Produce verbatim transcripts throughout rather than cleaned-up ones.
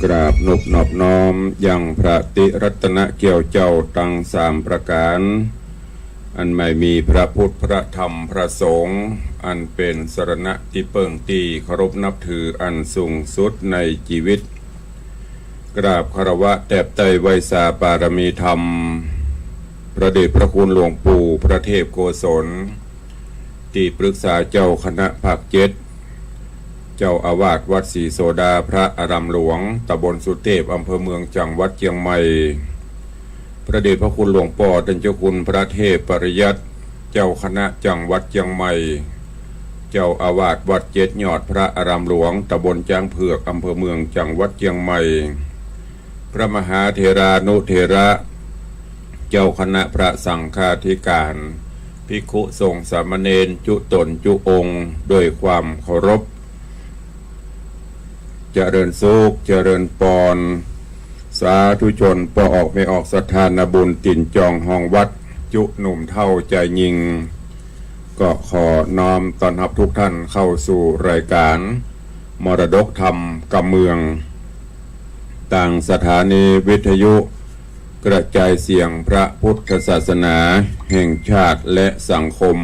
กราบนบนอบน้อมยังพระติรัตนเกี้ยวเจ้าตังสามประก๋าน อันไม่มีพระพุทธ พระธรรม พระสงฆ์ อันเป๋นสรณะตี้เปิ้งตี้เคารพนับถืออันสูงสุดในจีวิต กราบคารวะแตบใต้ไหว้สาปารมีธรรม พระเดชพระคุณหลวงปู่พระเทพโกศล ตี้ปรึกษาเจ้าคณะภาคเจ็ด เจ้าอาวาสวัดศรีโสดา พระอารามหลวง ตำบลสุเตพ อำเภอเมือง จังหวัดเจียงใหม่ พระเดชพระคุณหลวงป้อต้านเจ้าคุณพระเทพปริยัติ เจ้าคณะจังหวัดเจียงใหม่ เจ้าอาวาสวัดเจ็ดยอด พระอารามหลวง ตำบลจ๊างเผือก อำเภอเมือง จังหวัดเจียงใหม่ พระมหาเถรานุเถระ เจ้าคณะพระสังฆาธิการ ภิกขุสงฆ์สามเณรจุ๊ต๋นจุ๊องค์ ด้วยความเคารพ เจริญสุข เจริญปอน สาธุชนป้อออกแม่ออก ศรัทธานาบุญ ตี๋นจองฮองวัด จุ๊หนุ่มเฒ่าจายญิง ก็ขอน้อมต้อนฮับทุกท่านเข้าสู่รายการมรดกธรรมกำเมือง ตางสถานีวิทยุกระจายเสียงพระพุทธศาสนาแห่งชาติและสังคม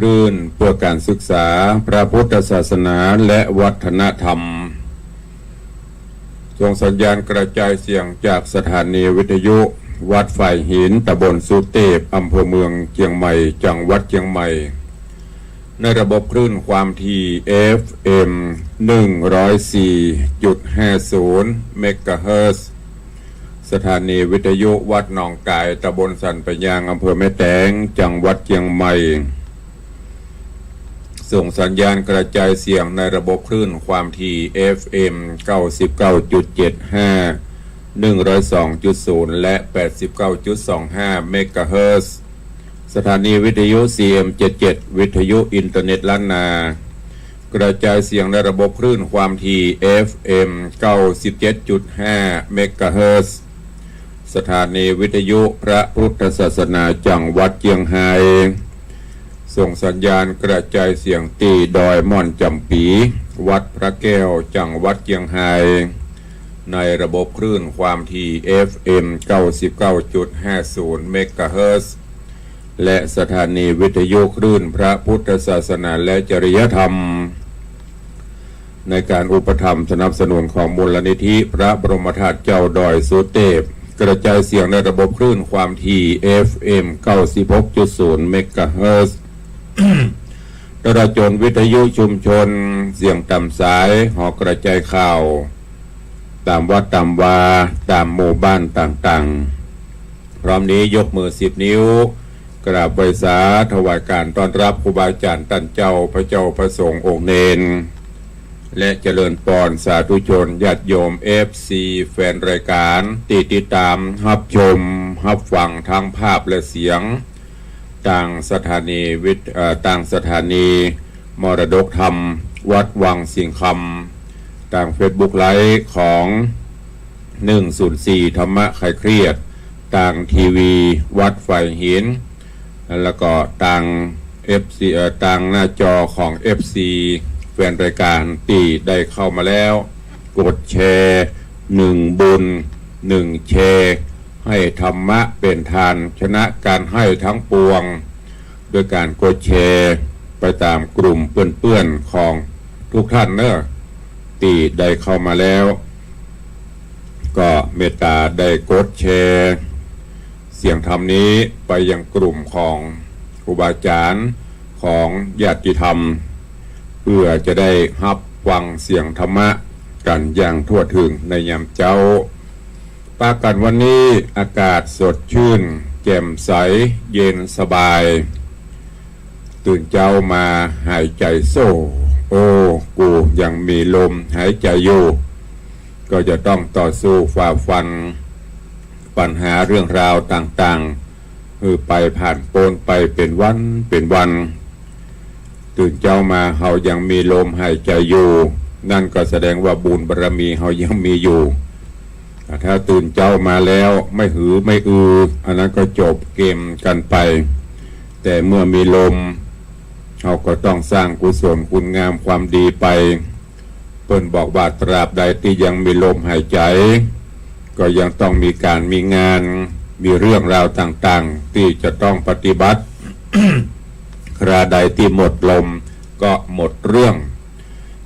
คลื่นเพื่อการศึกษาพระพุทธศาสนาและวัฒนธรรม ส่งสัญญาณกระจายเสียงจากสถานีวิทยุวัดฝายหิน ตำบลสุเตพ อำเภอเมือง เจียงใหม่ จังหวัดเจียงใหม่ ในระบบคลื่นความถี่ เอฟเอ็ม หนึ่งร้อยสี่จุดห้าศูนย์ เมกะเฮิรตซ์ สถานีวิทยุวัดหนองก๋าย ตำบลสันป่ายยาง อำเภอแม่แตง จังหวัดเจียงใหม่ ส่งสัญญาณกระจายเสียงในระบบคลื่นความถี่ เอฟเอ็ม เก้าสิบเก้าจุดเจ็ดห้า หนึ่งร้อยสองจุดศูนย์ และ แปดสิบเก้าจุดสองห้า เมกะเฮิรตซ์ สถานีวิทยุ ซีเอ็มเจ็ดเจ็ด วิทยุอินเทอร์เน็ตล้านนา กระจายเสียงในระบบคลื่นความถี่ เอฟเอ็ม เก้าสิบเจ็ดจุดห้า เมกะเฮิรตซ์ สถานีวิทยุพระพุทธศาสนาจังหวัดเจียงฮาย ส่งสัญญาณกระจายเสียงตี้ดอยม่อนจ๋ำปี๋ วัดพระแก้ว จังหวัดเจียงฮาย ในระบบคลื่นความถี่ เอฟเอ็ม เก้าสิบเก้าจุดห้าศูนย์ เมกะเฮิรตซ์ และสถานีวิทยุคลื่นพระพุทธศาสนาและจริยธรรม ในการอุปถัมภ์สนับสนุนของมูลนิธิพระบรมธาตุเจ้าดอยสุเตพ กระจายเสียงในระบบคลื่นความถี่ เอฟเอ็ม เก้าสิบหกจุดศูนย์ เมกะเฮิรตซ์ ตลอดจ๋นวิทยุชุมชน เสียงต๋ามสาย หอกระจายข่าว ต๋ามวัดต๋ามวา ต๋ามหมู่บ้านต่างๆ พร้อมนี้ยกมือสิบนิ้ว กราบไหว้สาถวายการต้อนรับครูบาอาจ๋ารย์ต้านเจ้า พระเจ้าพระสงฆ์องค์เณร และเจริญปอนสาธุชนญาติโยม เอฟซี แฟนรายการตี้ติดต๋ามฮับชมฮับฟังตางภาพและเสียง ตางสถานีวิท- เอ่อ ตางสถานีมรดกธรรมวัดวังสิงห์คำ ตางเฟซบุ๊กไลฟ์ของ หนึ่งศูนย์สี่ ธรรมะคลายเครียด ตางทีวีวัดฝายหิน แล้วก็ตาง เอฟซี เอ่อ ตางหน้าจอของ เอฟซี แฟนรายการตี้ได้เข้ามาแล้ว กดแชร์ หนึ่งบุญ หนึ่งแชร์ ให้ธรรมะเป๋นทานชนะการให้ทั้งปวง ด้วยการกดแชร์ไปต๋ามกลุ่มเปื้อนๆ ของทุกท่านเนอะ ตี้ได้เข้ามาแล้ว ก็เมตต๋าได้กดแชร์เสียงธรรมนี้ไปยังกลุ่มของครูบาอาจ๋ารย์ ของญาติธรรม เพื่อจะได้ฮับฟังเสียงธรรมะกั๋นอย่างทั่วถึงในยามเจ๊า ปะกั๋นวันนี้อากาศสดชื่น แจ่มใส เย็นสบาย ตื่นเจ๊ามาหายใจ๋โซ่ โอ้ กูยังมีลมหายใจ๋อยู่ ก็จะต้องต่อสู้ฝ่าฟันปัญหาเรื่องราวต่างๆ หื้อไปผ่านป๊นไปเป๋นวันเป๋นวัน ตื่นเจ๊ามาเฮายังมีลมหายใจ๋อยู่ นั่นก็แสดงว่าบุญบารมีเฮายังมีอยู่ ถ้าตื่นเจ๊ามาแล้วไม่หือไม่อือ อันนั้นก็จบเกมกั๋นไป แต่เมื่อมีลม เฮาก็ต้องสร้างกุศลคุณงามความดีไป เปิ้นบอกว่าตราบใดตี้ยังมีลมหายใจ๋ ก็ยังต้องมีก๋านมีงาน มีเรื่องราวต่างๆ ตี้จะต้องปฏิบัติ คราใดตี้หมดลมก็หมดเรื่อง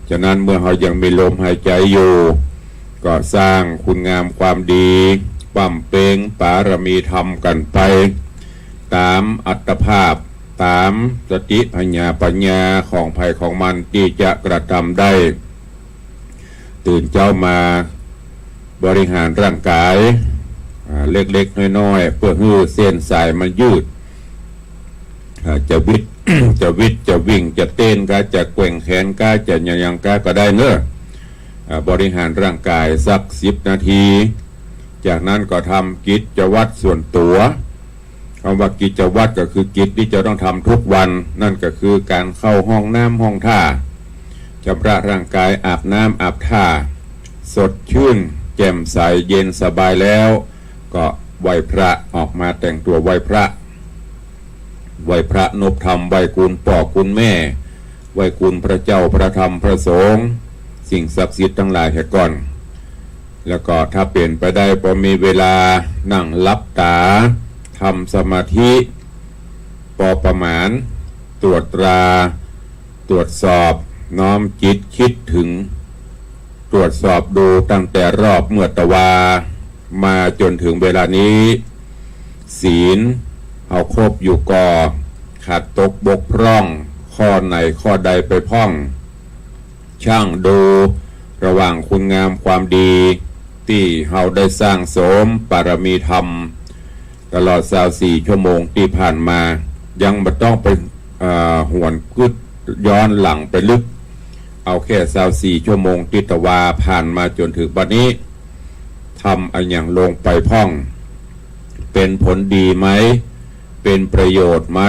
ฉะนั้นเมื่อเฮายังมีลมหายใจ๋อยู่ ก็สร้างคุณงามความดี บำเพ็ญปารมีธรรมกั๋นไป ต๋ามอัตภาพ ต๋ามสติผญาปัญญาของใผของมันตี้จะกระทำได้ ตื่นเจ๊ามาบริหารร่างก๋าย อ่า เล็กๆ น้อยๆ เปื้อหื้อเส้นสายมันยืด อ่า จะวิด จะวิด จะวิ่ง จะเต้นกา จะแกว่งแขนกา จะหยังๆ กาก็ได้เนาะ อ่า บริหารร่างก๋ายสักสิบนาที จากนั้นก็ทำกิจวัตรส่วนตั๋ว กำว่ากิจวัตรก็คือกิจตี้จะต้องทำทุกวัน นั่นก็คือก๋านเข้าห้องน้ำห้องท่า ชำระร่างก๋าย อาบน้ำอาบท่า สดชื่น แจ่มใส เย็นสบายแล้ว ก็ไหว้พระ ออกมาแต่งตั๋วไหว้พระ ไหว้พระนบธรรม ไหว้คุณป้อคุณแม่ ไหว้คุณพระเจ้าพระธรรมพระสงฆ์ สิ่งศักดิ์สิทธิ์ตังหลายเหียก่อน แล้วก็ถ้าเป๋นไปได้ ปอมีเวลา นั่งหลับต๋า ทำสมาธิ ปอประมาณ ตรวจตรา ตรวจสอบ น้อมจิตคิดเถิง ตรวจสอบดูตั้งแต่รอบเมื่อตะวา มาจ๋นเถิงเวลานี้ ศีลเฮาครบอยู่ก่อ ขาดตกบกพร่อง ข้อไหนข้อใดไปพ่อง ชั่งดูระหว่างคุณงามความดี ตี้เฮาได้สร้างสมปารมีธรรม ตลอดซาวสี่ชั่วโมงตี้ผ่านมา ยังบ่ต้องไป เอ่อ หวนกึ๊ดย้อนหลังไปลึก เอาแค่ซาวสี่ชั่วโมงตี้ตะวาผ่านมาจ๋นเถิงบัดนี้ ทำอะหยังลงไปพ่อง เป๋นผลดีไหม เป๋นประโยชน์ไหม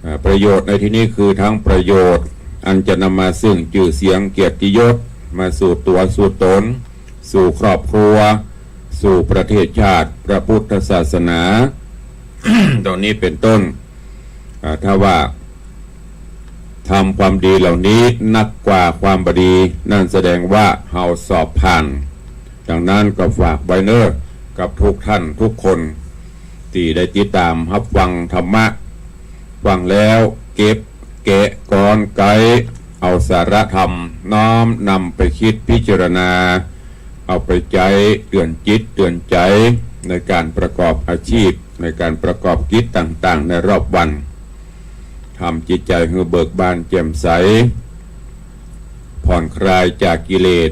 อ่า ประโยชน์ในที่นี้คือทั้งประโยชน์ อันจะนำมาซึ่งจื้อเสียงเกียรติยศ มาสู่ตั๋วสู่ต๋น สู่ครอบครัว สู่ประเทศชาติ พระพุทธศาสนา ตรงนี้เป๋นต้น อ่า ถ้าว่าทำความดีเหล่านี้นักกว่าความบ่ดี นั่นแสดงว่าเฮาสอบผ่าน ดังนั้นก็ฝากไว้เนาะ กับทุกท่านทุกคน ตี้ได้ติดต๋ามฮับฟังธรรมะ ฟังแล้วเก็บแกะกรอนไก๊ เอาสาระธรรมน้อมนำไปคิดพิจารณา เอาไปใจ๊เตือนจิตเตือนใจ๋ ในก๋านประกอบอาชีพ ในก๋านประกอบกิจต่างๆ ในรอบวัน ทำจิตใจ๋หื้อเบิกบานแจ่มใส ผ่อนคลายจากกิเลส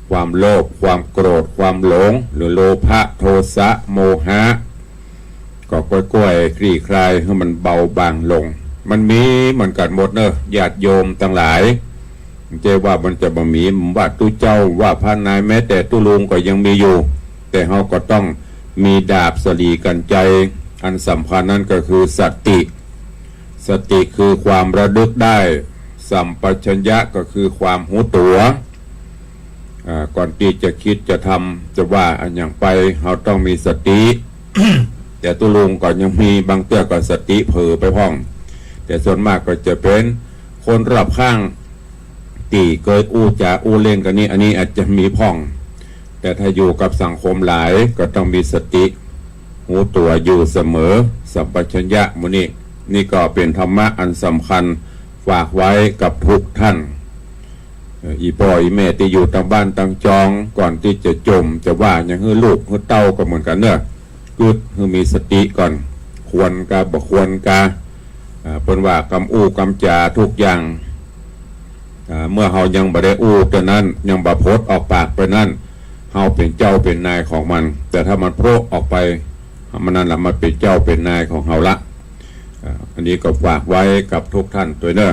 ความโลภ ความโกรธ ความหลง หรือโลภะ โทสะ โมหะ ก็ก้อยๆ คลี่คลายหื้อมันเบาบางลง มันมีเหมือนกั๋นหมดเนาะ ญาติโยมตังหลาย บ่ใจ้ว่ามันจะบ่มี ว่าตุ๊เจ้า ว่าพระนาย แม้แต่ตุ๊ลุงก็ยังมีอยู่ แต่เฮาก็ต้องมีดาบสะหลีกั๋นไจ อันสำคัญนั้นก็คือสติ สติคือความระลึกได้ สัมปชัญญะก็คือความฮู้ตั๋ว อ่า ก่อนตี้จะกึ๊ดจะทำ จะว่าอะหยังไป เฮาต้องมีสติ แต่ตุ๊ลุงก็ยังมีบางเตื้อก็สติเผลอไปพ่อง แต่ส่วนมากก็จะเป๋นคนรอบข้าง ตี้เกยอู้จ๋าอู้เล่นกั๋นนี่ อันนี้อาจจะมีพ่อง แต่ถ้าอยู่กับสังคมหลายก็ต้องมีสติ ฮู้ตั๋วอยู่เสมอ สัมปชัญญะหมู่นี้ นี่ก็เป๋นธรรมะอันสำคัญ ฝากไว้กับทุกท่าน เอ่อ อี่ป้ออี่แม่ตี้อยู่ตางบ้านตางจอง ก่อนตี้จะจ่มจะว่าหยังหื้อลูกหื้อเต้าก็เหมือนกั๋นเนาะ กึ๊ดหื้อมีสติก่อน ควรกาบ่ควรกา อ่า เปิ้นว่ากำอู้กำจ๋าทุกอย่าง อ่า เมื่อเฮายังบ่ได้อู้เตื้อนั้น ยังบ่ผดออกปากไปนั้น เฮาเป๋นเจ้าเป๋นนายของมัน แต่ถ้ามันโผล่ออกไป มันนั่นละ มันเป๋นเจ้าเป๋นนายของเฮาละ อ่า อันนี้ก็ฝากไว้กับทุกท่านตวยเนาะ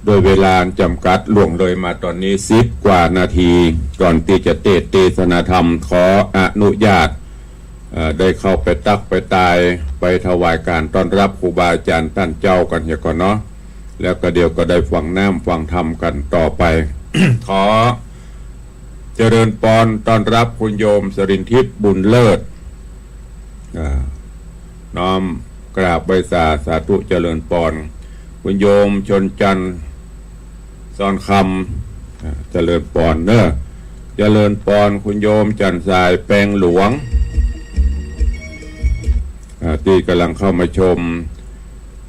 ด้วยเวลาจ๋ำกัด ล่วงเลยมาตอนนี้สิบกว่านาที ก่อนตี้จะเตสน์เตสนาธรรม ขออนุญาต เอ่อ ได้เข้าไปตั๊กไปตาย ไปถวายการต้อนรับครูบาอาจ๋ารย์ต้านเจ้ากั๋นเหียก่อนเนาะ แล้วก็เดี๋ยวก็ได้ฟังน้ำฟังธรรมกั๋นต่อไป ขอเจริญปอนต้อนรับคุณโยมสรินทิพย์บุญเลิศ อ่า น้อมกราบไหว้สา สาธุเจริญปอน คุณโยมชนจันทร์ ซอนคำ อ่า เจริญปอนเนอะ เจริญปอนคุณโยมจันทร์สายแปงหลวง อ่า ตี้ก่ำลังเข้ามาชม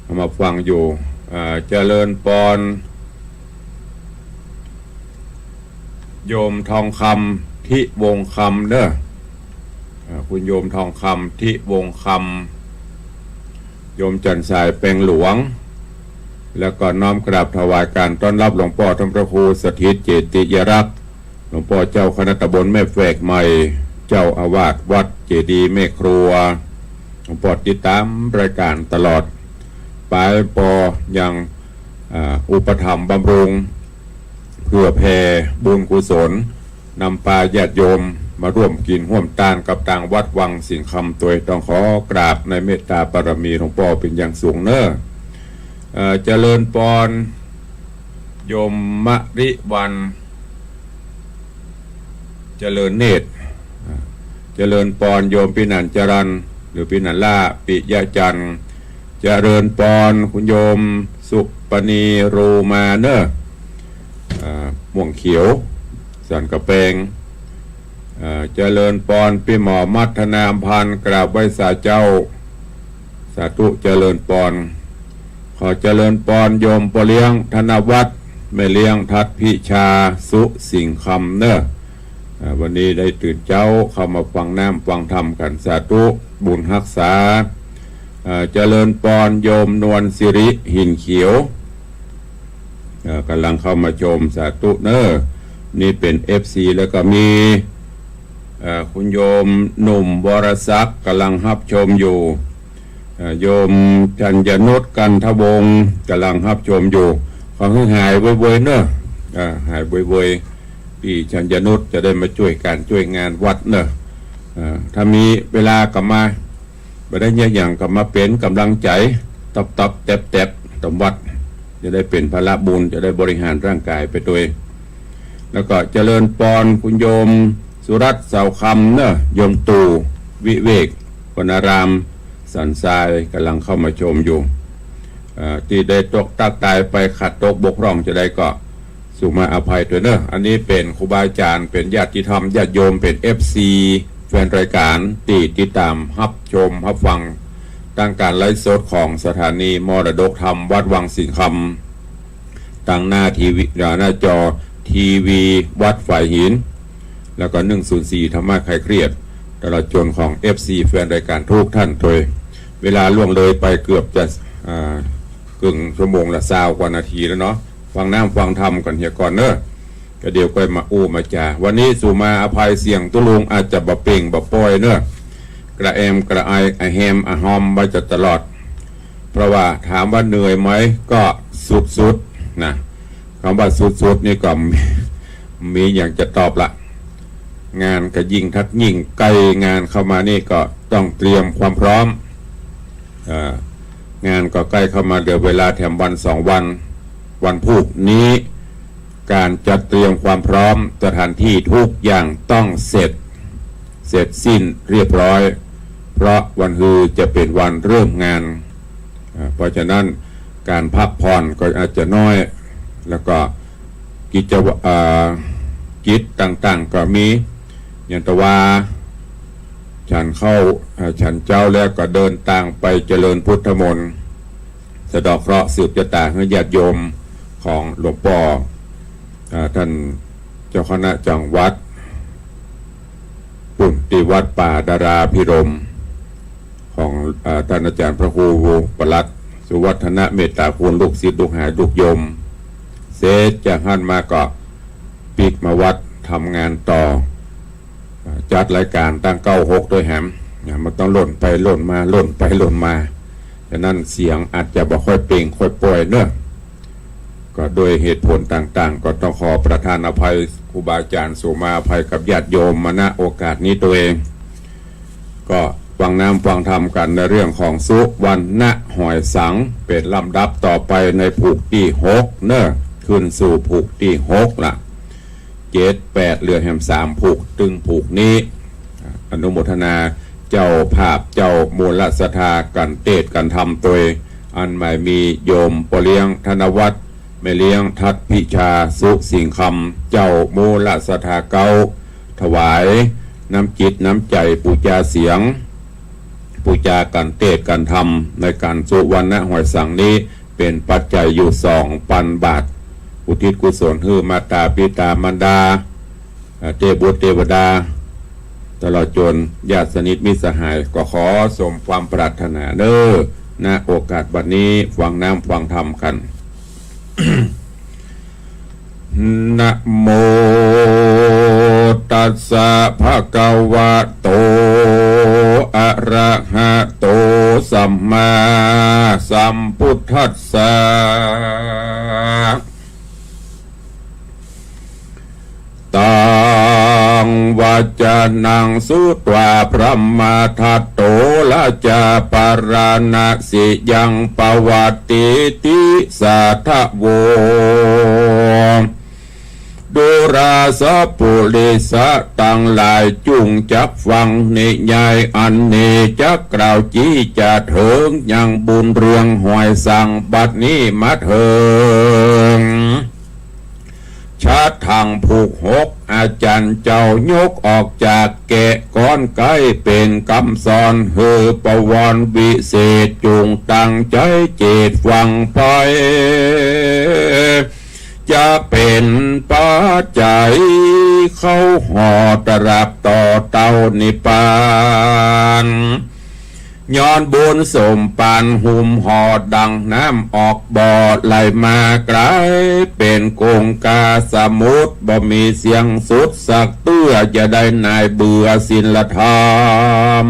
เข้ามาฟังอยู่ อ่า เจริญปอน โยมทองคำ ทิวงศ์คำเนอะ อ่า คุณโยมทองคำ ทิวงศ์คำ โยมจันทร์สายแปงหลวง แล้วก็น้อมกราบถวายการต้อนรับหลวงป้อท่านพระครูสถิตเจติยรักษ์ หลวงป้อเจ้าคณะตำบลแม่แฝกใหม่ เจ้าอาวาสวัดเจดีย์แม่ครัว หลวงป้อติดตามรายการตลอด ป๋ายป้อยัง อ่า อุปถัมภ์บำรุง เผื่อแผ่บุญกุศล นำปาญาติโยมมาร่วมกิ๋นฮ่วมตานกับตางวัดวังสิงห์คำ ตวยต้องขอกราบในเมตตาบารมีหลวงป้อเป๋นอย่างสูงเนอะ เอ่อ เจริญปอน โยมมะริวัลย์ เจริญเนตร อ่า เจริญปอน โยมปินัญจรัน หรือปินัญล่า ปิยะจันทร์ เจริญปอน คุณโยมสุปณี รูมาเนอะ อ่า ม่วงเขียว สันกำแปง อ่า เจริญปอน ปี้หมอมัทนาอำพันธ์ กราบไหว้สาเจ้า สาธุ เจริญปอน ขอเจริญปอน โยมป้อเลี้ยง ธนวัฒน์ แม่เลี้ยง ทัศน์พิชา สุสิงห์คำเนอะ อ่า วันนี้ได้ตื่นเจ๊าเข้ามาฟังน้ำฟังธรรมกั๋น สาธุ บุญฮักษา อ่า เจริญปอน โยมนวลสิริ หินเขียว เอ่อ ก่ำลังเข้ามาชม สาธุเนอะ นี่เป๋น เอฟซี แล้วก็มี เอ่อ คุณโยมหนุ่มวรศักดิ์ ก่ำลังฮับชมอยู่ เอ่อ โยมธัญญนุช กันทวงศ์ ก่ำลังฮับชมอยู่ ขอหื้อหายไวๆเนอะ อ่า หายไวๆ ปี้ธัญญนุชจะได้มาจ้วยก๋านจ้วยงานวัดเนอะ อ่า ถ้ามีเวลาก็มา บ่ได้เยียะหยังก็มาเป๋นก๋ำลังใจ๋ ต๊อบๆแต๊บๆ ต๋ามวัด จะได้เป๋นพละบุญ จะได้บริหารร่างก๋ายไปตวย แล้วก็เจริญปอน คุณโยมสุรัตน์ เสาคำเนอะ โยมตู่ วิเวก วรรณาราม สันทราย ก่ำลังเข้ามาชมอยู่ เอ่อ ตี้ได้ตกตักตายไป ขาดตกบกพร่องจะใดก็ สุมาอภัยตวยเนอะ อันนี้เป๋นครูบาอาจ๋ารย์ เป๋นญาติธรรม ญาติโยม เป๋น เอฟซี แฟนรายก๋าน ตี้ติดต๋ามฮับชมฮับฟัง ตางก๋านไลฟ์สดของสถานีมรดกธรรมวัดวังสิงห์คำ ตางหน้าทีวี อ่า หน้าจอทีวีวัดฝายหิน แล้วก็ หนึ่งศูนย์สี่ ธรรมะคลายเครียด ตลอดจ๋นของ เอฟซี แฟนรายก๋านทุกท่านตวย เวลาล่วงเลยไปเกือบจะ อ่า เกิ่งชั่วโมงละซาวกว่านาทีแล้วเนาะ ฟังน้ำฟังธรรมกั๋นเหียก่อนเนอะ ก็เดี๋ยวก้อยมาอู้มาจ๋า วันนี้สุมาอภัยเสียงตุ๊ลุงอาจจะบ่เปล่งบ่ป้อยเนอะ กระแอมกระไออะแฮมอะฮอมไว้จะตลอด เพราะว่าถามว่าเหนื่อยไหม ก็สุดๆ นะ กำว่าสุดๆ นี่ก็มี มีอย่างจะตอบละ งานก็ยิ่งทักยิ่งใก้งานเข้ามานี่ก็ต้องเตรียมความพร้อม เอ่อ งานก็ใก้เข้ามาเหลือเวลาแถมวันสองวัน วันพูกนี้ ก๋านจัดเตรียมความพร้อมสถานที่ทุกอย่างต้องเสร็จ เสร็จสิ้นเรียบร้อย เพราะวันฮือจะเป๋นวันเริ่มงาน อ่า เพราะฉะนั้นก๋านพักผ่อนก็อาจจะน้อย แล้วก็กิจว- อ่า กิจต่างๆ ก็มี อย่างตะวา ฉันข้าว อ่า ฉันเจ๊าแล้วก็เดินตางไปเจริญพุทธมนต์ สะเดาะเคราะห์สืบจะต๋าหื้อญาติโยมของหลวงป้อ อ่า ท่านเจ้าคณะจังหวัด ปุ้นตี้วัดป่าดาราภิรมย์ ของ อ่า ท่านอาจ๋ารย์พระครูปลัดสุวัฒนเมตตาคุณ ลูกศิษย์ลูกหาลูกโยม เสร็จจากหั้นมาก็ปิ๊กมาวัดทำงานต่อ อ่า จัดรายก๋านตั้งเก้าหกตวยแหม นะ มันต้องล่นไปล่นมา ล่นไปล่นมา ฉะนั้นเสียงอาจจะบ่ค่อยเปล่งค่อยป้อยเนอะ ก็ด้วยเหตุผลต่างๆ ก็ต้องขอประทานอภัยครูบาอาจ๋ารย์ สุมาอภัยกับญาติโยมมา ณ โอกาสนี้ตวย ก็ฟังน้ำฟังธรรมกั๋นในเรื่องของสุวรรณหอยสัง เป๋นลำดับต่อไปในผูกตี้หกเนอะ ขึ้นสู่ผูกตี้หกละ เจ็ด แปด เหลือแหมสามผูก ตึงผูกนี้ อนุโมทนาเจ้าภาพเจ้ามูลศรัทธากั๋นเตศน์กั๋นธรรมตวย อันหมายมีโยมป้อเลี้ยงธนวัฒน์ แม่เลี้ยงทัดพิชา สุสิงห์คำ เจ้ามูลศรัทธาเก๊า ถวายน้ำจิตน้ำใจ๋ปู๋จาเสียง ปู๋จาการเตสน์การธรรมในก๋านสุวรรณหอยสังนี้ เป๋นปัจจัยอยู่สองปันบาท อุทิศกุศลหื้อมาต๋าปิต๋ามารดา เอ่อ เตพบุตรเตวดา ตลอดจ๋นญาติสนิทมิตรสหาย ก็ขอสมความปรารถนาเน้อ ณ โอกาสบัดนี้ ฟังน้ำฟังธรรมกั๋น นะโมตัสสะ ภะคะวะโต อะระหะโต สัมมาสัมพุทธัสสะ ตัง วัจจานัง สุตวา พรหมทัตโต ราชา ปาราณสียัง ปวัตติติ สาทะโว ดูราสะปุริสะตังหลาย จุ่งจักฟังนิยายอันนี้ จักกล่าวจี้จ๋าเถิงยังบุญเรื่องหอยสัง บัดนี้มาเถิง ชาดถังผูกหก อาจ๋ารย์เจ้ายกออกจากแกะก้อนใก้ เป๋นกำสอนหื้อปวารวิเศษ จุ่งตั้งใจ๋เจตฟังไป จะเป๋นปัจจัยเข้าหอดตราบต่อเต้านิพพาน ย้อนบุญสมปานหุ้มห่อดังน้ำออกบ่อไหลมาไก๋ เป๋นคงคาสมุทรบ่มีเสี้ยงสุดสักเตื้อ อย่าได้หน่ายเบื่อศีลธรรม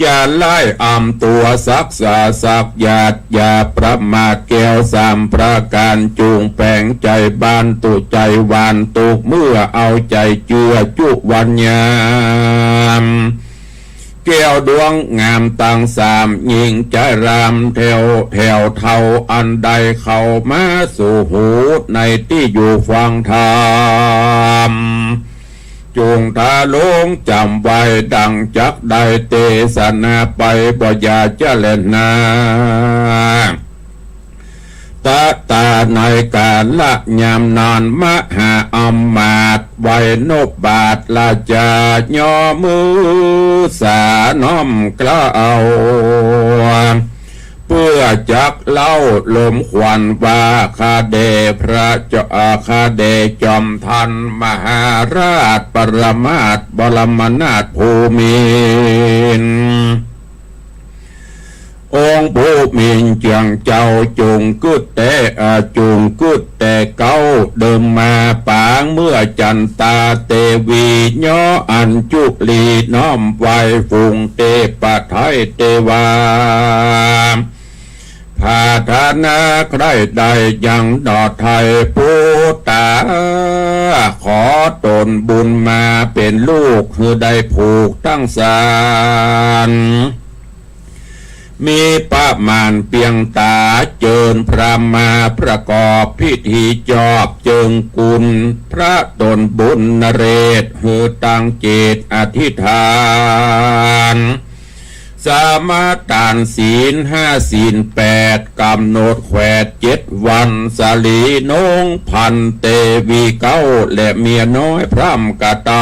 อย่าไล่อำตั๋วสักสาสักหยาด อย่าประมาทแก้วสามประก๋าน จุ่งแป๋งใจ๋บานตุ๊ใจ๋หวาน ตุ๊กเมื่อเอาใจ๋เจื้อจุวันยาม แก้วดวงงามตังสาม ญิงใจ๋รามแถว แถวเฒ่าอันใดเข้ามาสู่หู ในตี้อยู่ฟังธรรม จุ่งทาลงจ๋ำไว้ ดังจักได้เตสนาไป บ่อย่าจะแลนา ตะตาในก๋าละยามนั้น มหาอำมาตย์ไว้นบบาทราชา ย่อมือสาน้อมเกล้า เปื้อจักเล่าลมขวัญว่า ข้าแด่พระเจ้า ข้าแด่จอมทันมหาราช ปรมาจารย์บรมนาถภูมินทร์ องค์ภูมินทร์เจื้องเจ้า จุ่งกึ๊ดแต่ อ่า จุ่งกึ๊ดแต่เก๊า เดิมมาปางเมื่อจันตาเตวี ย่ออัญจุลีน้อมไหว้ ฝูงเตพไทยเตวา ผาธนาใคร่ได้ยังหนอไทย ปุตตา ขอตนบุญมาเป๋นลูก หื้อได้ผูกตังสาร มีประมาณเปียงต๋า เจิญพราหมณ์มาประกอบพิธีจอบ เจิงคุณพระตนบุญนเรศ หื้อตั้งจิตอธิษฐาน สมาตานศีลห้าศีลแปด ก๋ำหนดแขวดเจ็ดวัน สาลีนงพันเตวีเก๊า และเมียน้อยพร่ำกระตำ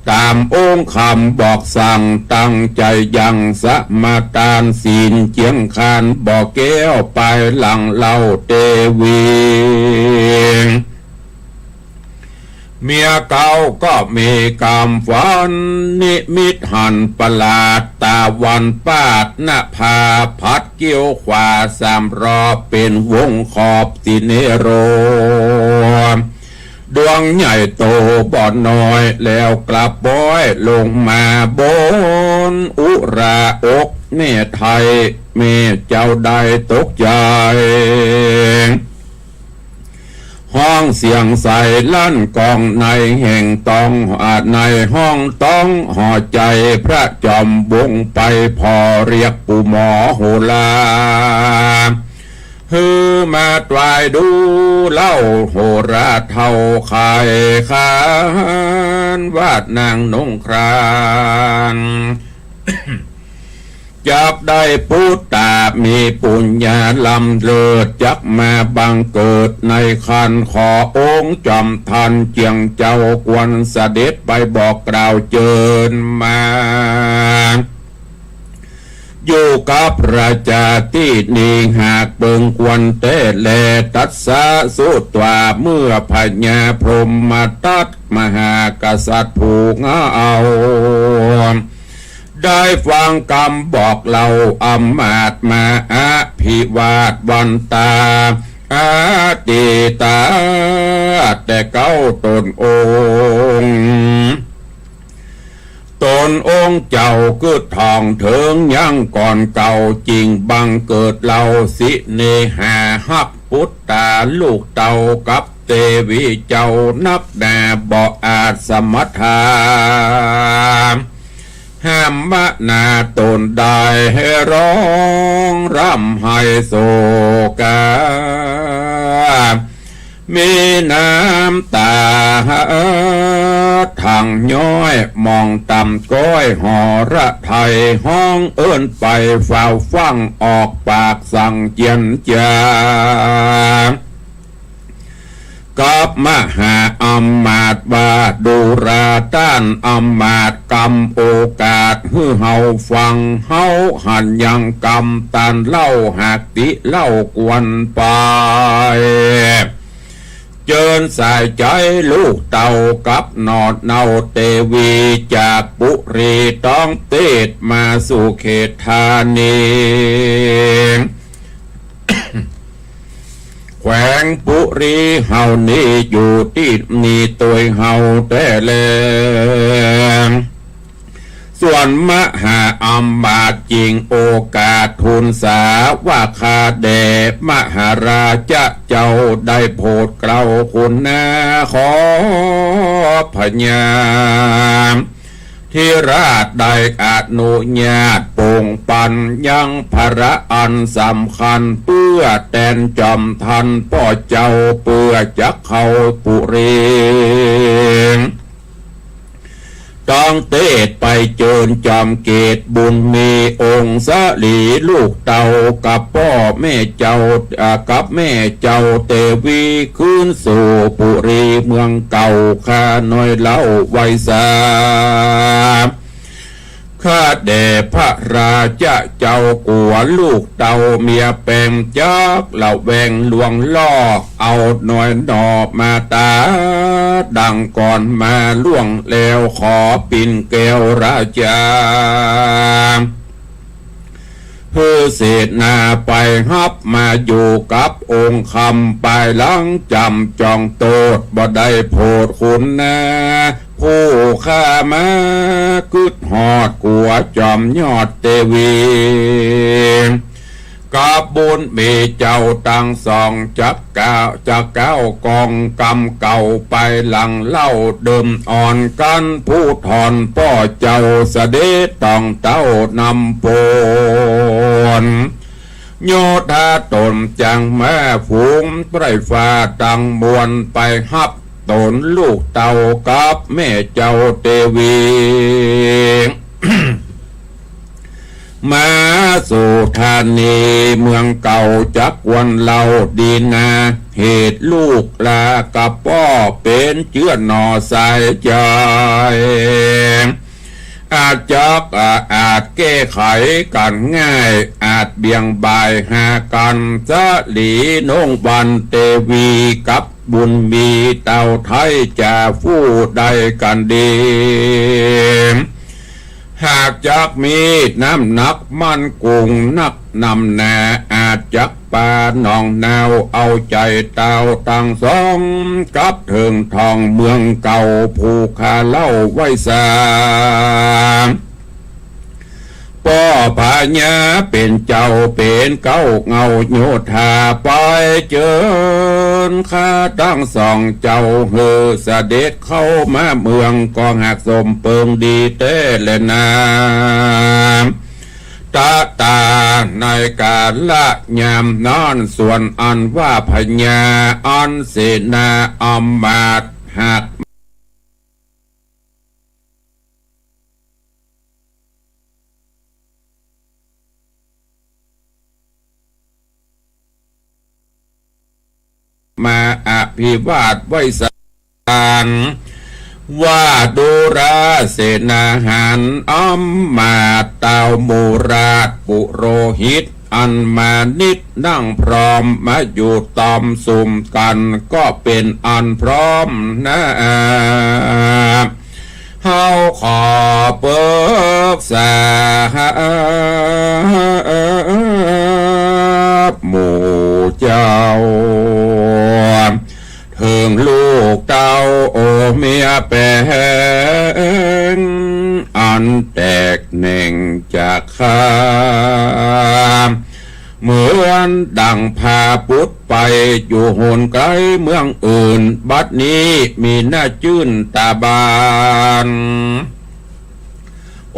ต๋ามองค์คำบอกสั่ง ตั้งใจ๋ยังสมาตานศีล เจียงคานบ่อแก้ว ไปหลังเล่าเตวี เมียเก๊าก็มีกำฝันนิมิตหันประหลาด ตาวันปาดหน้าผา ผัดคิ้วขวาสามรอบ เป๋นวงขอบสิเนโร ดวงใหญ่โตบ่น้อย แล้วกลับบ้อยลงมาบนอุราอก แม่ไทยแม่เจ้าได้ตกใจ๋ ฮ้องเสียงใสลั่นก้องในแห่งต้อง อ่า ในห้องต้องหอใจ๋ พระจอมวงไปผ่อเรียกปู่หมอโหรา หื้อมาตรายดูเล่าโหราเฒ่าไขขาน วาดนางนงคราน จักได้ปุตตะมีปุญญาล้ำเลิศ จักมาบังเกิดในครรภ์ ขอองค์จอมทันเจียงเจ้าควรเสด็จไปบอกกล่าวเจิญมา อยู่กับราชาตี้นี้หากเปิงควรแต๊แล ตัสสะสุตวา เมื่อพญาพรหมทัตมหากษัตริย์ผู้งาม ได้ฟังกำบอกเล่า อำมาตย์มาอภิวาทวันตา อาทิตา แต่เก๊าต๋นองค์ ต๋นองค์เจ้ากึ๊ดถ่องเถิงยังก่อนเก่า จึงบังเกิดเล่า สิเนหาฮักปุตตาลูกเต้ากับเตวีเจ้านักหนา บ่อาจสมัทธา ห้ามมนาต๋นได้ ร้องร่ำไห้โศกา มีน้ำต๋าถังย้อย มองต่ำก้อยหอระไทย ฮ้องเอิ้นไปฝ่าวฟั่ง ออกปากสั่งเจียนจา กับมหาอำมาตย์ว่า ดูราต้านอำมาตย์ กำโอกาสหื้อเฮาฟัง เฮาหันยังกำต้านเล่า หากติเล่าควรไป เจิญสายใจ๋ลูกเต้ากับหนอดเนาเตวี จากปุรีต้องเตศมาสู่เขตธานี แขวงปุรีเฮานี้ อยู่ตี้นี้ตวยเฮาแต๊แล ส่วนมหาอำมาตย์จึงโอกาสทูลสาว่า ข้าแด่มหาราชะเจ้าได้โผดเกล้าคุณนา ขอพญา ธิราชได้อนุญาตโป่งปันยังภาระอันสำคัญ เปื้อแตนจอมทันป้อเจ้า เปื้อจักเข้าปุรี ต้องเตศไปเจิญจอมเกศบุญมีองค์สลีลูกเต้ากับป้อแม่เจ้า อ่า กับแม่เจ้าเตวี คืนสู่ปุรีเมืองเก่า ข้าน้อยเล่าไว้สา ข้าแด่พระราชะเจ้ากั๋วลูกเต้าเมียแป๋งจักละแวงลวงลอก เอาน้อยหน่อมาต๋าดังก่อนมาล่วงแล้ว ขอปิ่นแก้วราชา หื้อเสนาไปฮับมาอยู่กับองค์คำ ปายหลังจ๋ำจองโต้ษ บ่ได้โผดคุณนา ผู้ข้ามากึ๊ดฮอดกั๋วจอมยอดเตวี กับบุญมีเจ้าตังสอง จักก้าว จักก้าวกองกำเก่า ปายหลังเล่าเดิมอ่อนกั๋น ผู้ถอนป้อเจ้าเสด็จต้องเต้านำปน โยธาต๋นจังมาฝูงไพร่ฟ้าตังมวล ไปฮับต๋นลูกเต้ากับแม่เจ้าเตวี มาสู่ธานีเมืองเก่า จักควรเล่าดีนา เหตุลูกลากับป้อเป๋นเจื้อหน่อสายใจ๋ อาจจัก อาจแก้ไขกั๋นง่าย อาจเบี่ยงบ่ายหากั๋น สลีนงวันเตวีกับบุญมีเต้าไท้ จะฟู่ได้กั๋นดี หากจักมีน้ำหนักมั่นคงนักนำหนา อาจจักปาหนองนาวเอาใจ๋เต้าตังสอง กับเถิงทองเมืองเก่า ผู้ข้าเล่าไว้สา ป้อพญาเป๋นเจ้าเป๋นเก๊าเงาโยธา ไปเจิญข้าตังสองเจ้า หื้อเสด็จเข้ามาเมือง ก็หากสมเปิงดีแต๊แลนา ตะตา ในกาละยามนั้น ส่วนอันว่าพญาอันเสนาอำมาตย์หาก มาอภิวาทไหว้สา ว่าดูราเสนาหารอำมาตย์เต้าหมู่ราชปุโรหิต อันมานิตนั่งพร้อมมาอยู่ตอมสุมกั๋น ก็เป๋นอันพร้อมนา เฮาขอปึกษาหมู่เจ้า เถิงลูกเต้าโอเมียแป๋ง อันแตกแหน่งจากข้า เหมือนดั่งพาบุตรไปอยู่หนไกลเมืองอื่น บัดนี้มีหน้าจื้นต๋าบาน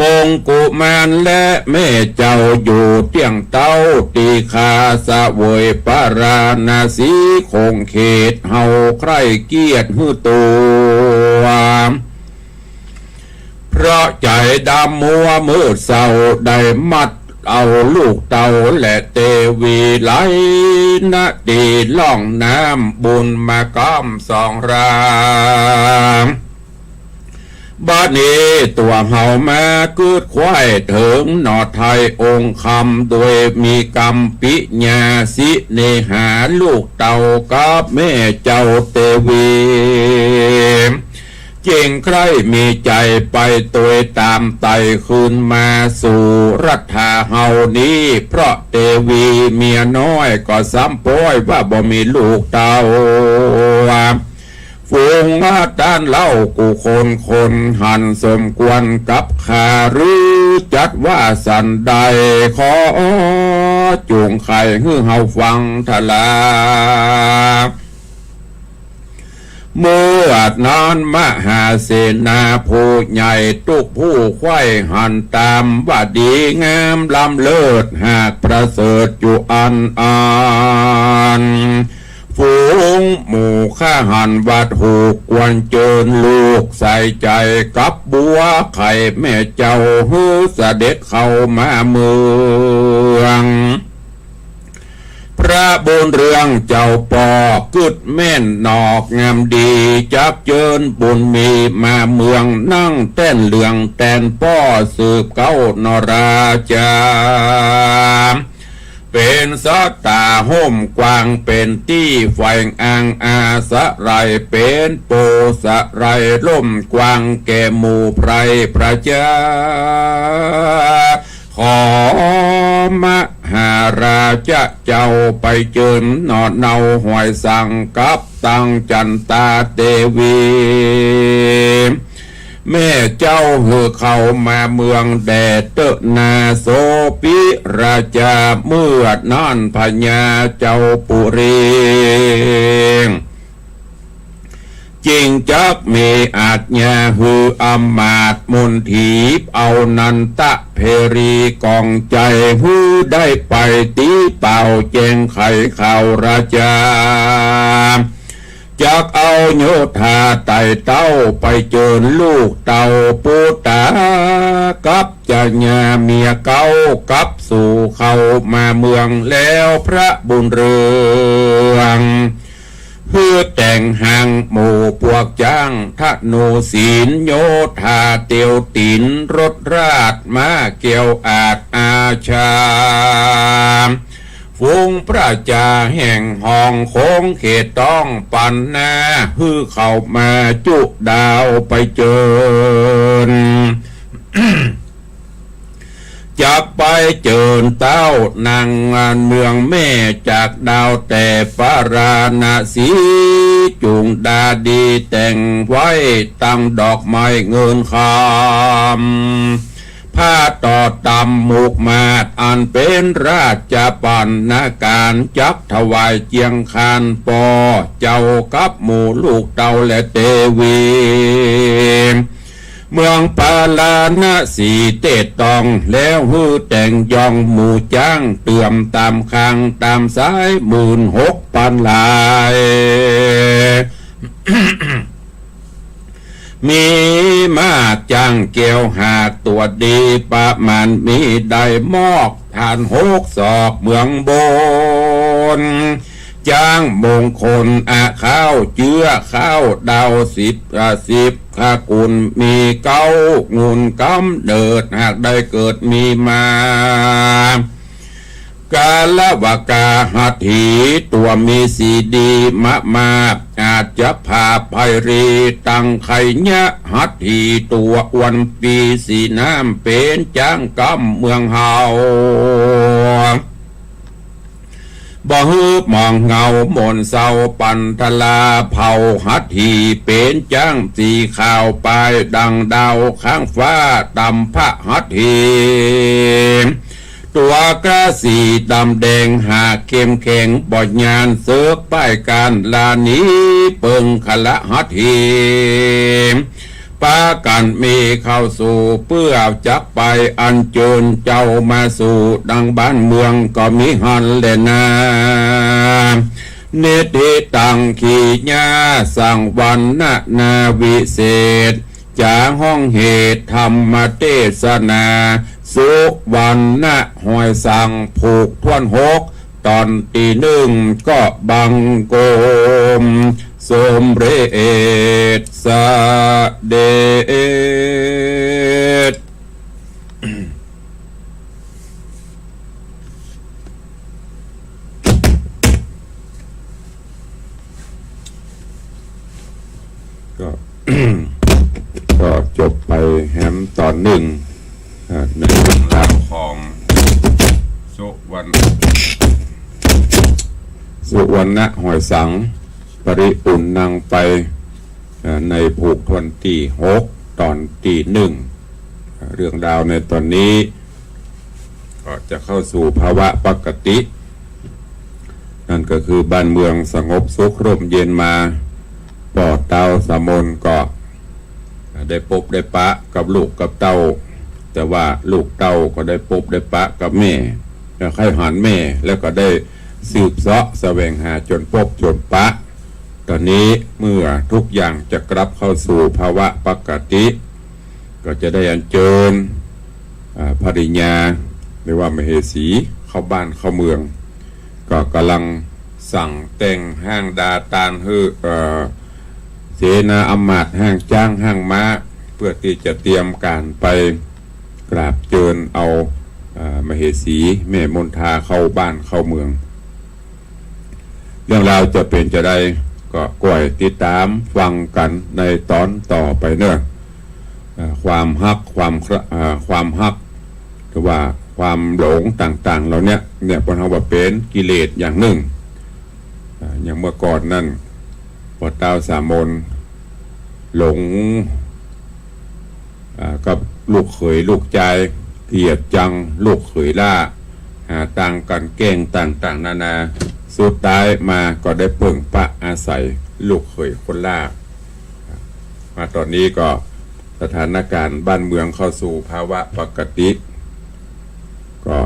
องค์กุมารและแม่เจ้าอยู่เตี้ยงเต๊า ตี้ข้าเสวยปาราณสีคงเขต เฮาใคร่เกียรติหื้อตั๋ว เพราะใจ๋ดำมัวมืดเศร้า ได้มัดเอาลูกเต้าและเตวีไหลนาตี้ล่องน้ำบุญมาก้ำสองราง บัดนี้ตั๋วเฮามากึ๊ดไขว้เถิงหน่อไทยองค์คำ โดยมีกำปิญญาสิเนหาลูกเต้ากับแม่เจ้าเตวี จึงใคร่มีใจ๋ไปตวยต๋ามไต่คืนมาสู่รัฐาเฮานี้ เพราะเตวีเมียน้อยก็ซ้ำป๊อยว่าบ่มีลูกเต้า ฝูงต้านเล่ากู้คน คนหันสมควรกับข้าหรือจัดว่าสันใด ขอจุ่งไขหื้อเฮาฟังทลา เมื่อนั้นมหาเสนาผู้ใหญ่ตุ๊กผู้ใคว่หันต๋ามว่าดีงามล้ำเลิศหากประเสริฐอยู่อันอัน ฝูงหมู่ข้าหันว่าถูกควรเจิญลูกใส่ใจ๋กับบัวไข่แม่เจ้าหื้อเสด็จเข้ามาเมือง พระบุญเรืองเจ้าป้อกึ๊ดแม่นนอกงามดี จักเจิญบุญมีมาเมือง นั่งแต้นเหลืองแตนป้อสืบเก๊าหน่อราจา เป๋นสัตตาฮ่มกว้างเป๋นตี้แฝงอ้างอาศัย เป๋นโปสะไหล่ฮ่มกว้างแก่หมู่ไพร่ประจา ขอมหาราชะเจ้าไปเจิญหน่อเนาหอยสังกับตังจันตาเตวี แม่เจ้าหื้อเข้ามาเมืองแด่เต๊อะนาโสปิราจา เมื่อนั้นพญาเจ้าปุรี จึงจักมีอาจญาหื้ออำมาตย์มนทีบเอานันตะเพรีกองใจ๋ หื้อได้ไปตี้เป่าแจ้งไขข่าวราจา จักเอาโยธาไต่เต้าไปเจิญลูกเต้าปุตตา กับจญาเมียเก๊า กับสู่เข้ามาเมืองแล้วพระบุญเรือง หื้อแต่งหางหมู่ปวกจ๊าง ธนูศีลโยธาเตียวตี๋น รถราชม้าเกี้ยวอาดอาชา ฝูงประจาแห่งห้องคงเขตต้องปันนา หื้อเข้ามาจุดาวไปเจิญ จักไปเจิญเต้านางงานเมืองแม่จากดาวแต่ปาราณสี จุ่งดาดีแต่งไว้ตังดอกไม้เงินคำ ผ้าต่อตำหมวกมาดอันเป๋นราชปัณณการ จักถวายเจียงคานป้อเจ้ากับหมู่ลูกเต้าและเตวี เมืองปาราณสีเตต้อง แล้วหื้อแต่งยองหมู่จ๊าง เตื่อมต๋ามคางต๋ามสายหมื่นหกปันหลาย มีม้าจ๊างเกี้ยวหากตั๋วดีประมาณ มีได้มอกฐานหกศอกเมืองบน จ๊างมงคล อา ข้าวเจื้อ ข้าวดาวสิบ อา สิบ ขกุล มีเก๊า มูลก๋ำเนิด หากได้เกิดมีมา กาละวะกา หัตถี ตั๋วมีสีดีมะมา อาจจะผาไพรี ตังไคยะ หัตถี ตั๋วอ้วนปีสีน้ำ เป๋นจ๊างก้ำเมืองเฮา บ่หื้อหมองเหงาหม่นเศร้าปันทรา เผ่าหัตถี เป๋นจ๊างสีขาวปายดังดาวข้างฟ้า ตำพระหัตถี ตั๋วกาสีดำแดง หากเข้มแข็งบ่ยาน เสิกป้ายก๋านลานี เปิงคละหัตถี ปากั๋นมีเข้าสู่ เปื้อจักไปอัญเจิญเจ้ามาสู่ ดังบ้านเมืองก็มีหั้นแลนา นิทธิตัง ขีญา สังวรรณนาวิเศษ จ๋าฮ้องเหตุธรรมเตสนา สุวรรณหอยสัง ผูกถ้วนหก ต๋อนตี้นึ่ง ก็บังคมสมเร็จเสด็จ ก็ ก็จบไปแหมต๋อนนึ่ง อ่า ในเรื่องราวของสุวรรณ สุวรรณหอยสัง ปริปุณณังไป อ่า ในผูกถ้วนตี้หก ต๋อนตี้นึ่ง อ่า เรื่องราวในต๋อนนี้ ก็จะเข้าสู่ภาวะปกติ นั่นก็คือบ้านเมืองสงบสุขร่มเย็นมา ป้อเต้าสามนก็ได้ปบได้ปะกับลูกกับเต้า แต่ว่าลูกเต้าก็ได้ปบได้ปะกับแม่ แล้วใค่หันแม่ แล้วก็ได้สืบเสาะแสวงหาจ๋นปบจ๋นปะ ต๋อนนี้เมื่อทุกอย่างจะกลับเข้าสู่ภาวะปกติ ก็จะได้อัญเจิญ อ่า ภริญา หรือว่ามเหสี เข้าบ้านเข้าเมือง ก็ก่ำลังสั่งแต่งห้างดาตานหื้อ เอ่อ เสนาอำมาตย์ ห้างจ๊างห้างม้า เปื้อตี้จะเตรียมก๋านไปกราบเจิญเอา อ่า มเหสีแม่มนทาเข้าบ้านเข้าเมือง เรื่องราวจะเป๋นจาใด ก็ก้อยติดต๋ามฟังกั๋นในต๋อนต่อไปเนาะ อ่า ความฮัก ความใคร่ อ่า ความฮัก หรือว่าความหลงต่างๆ เหล่าเนี้ย เนี่ย เปิ้นเฮาว่าเป๋นกิเลสอย่างนึ่ง อ่า อย่างเมื่อก่อนนั้น ป้อเต้าสามนหลง อ่า กับลูกเขยลูกจาย เกลียดจังลูกเขยหล้า หาตางกลั่นแกล้งต่างๆ นานา สุดท้ายมาก็ได้เปิ่งปะอาศัยลูกเขยคนหล้า มาต๋อนนี้ก็สถานก๋ารณ์บ้านเมืองเข้าสู่ภาวะปกติ ก็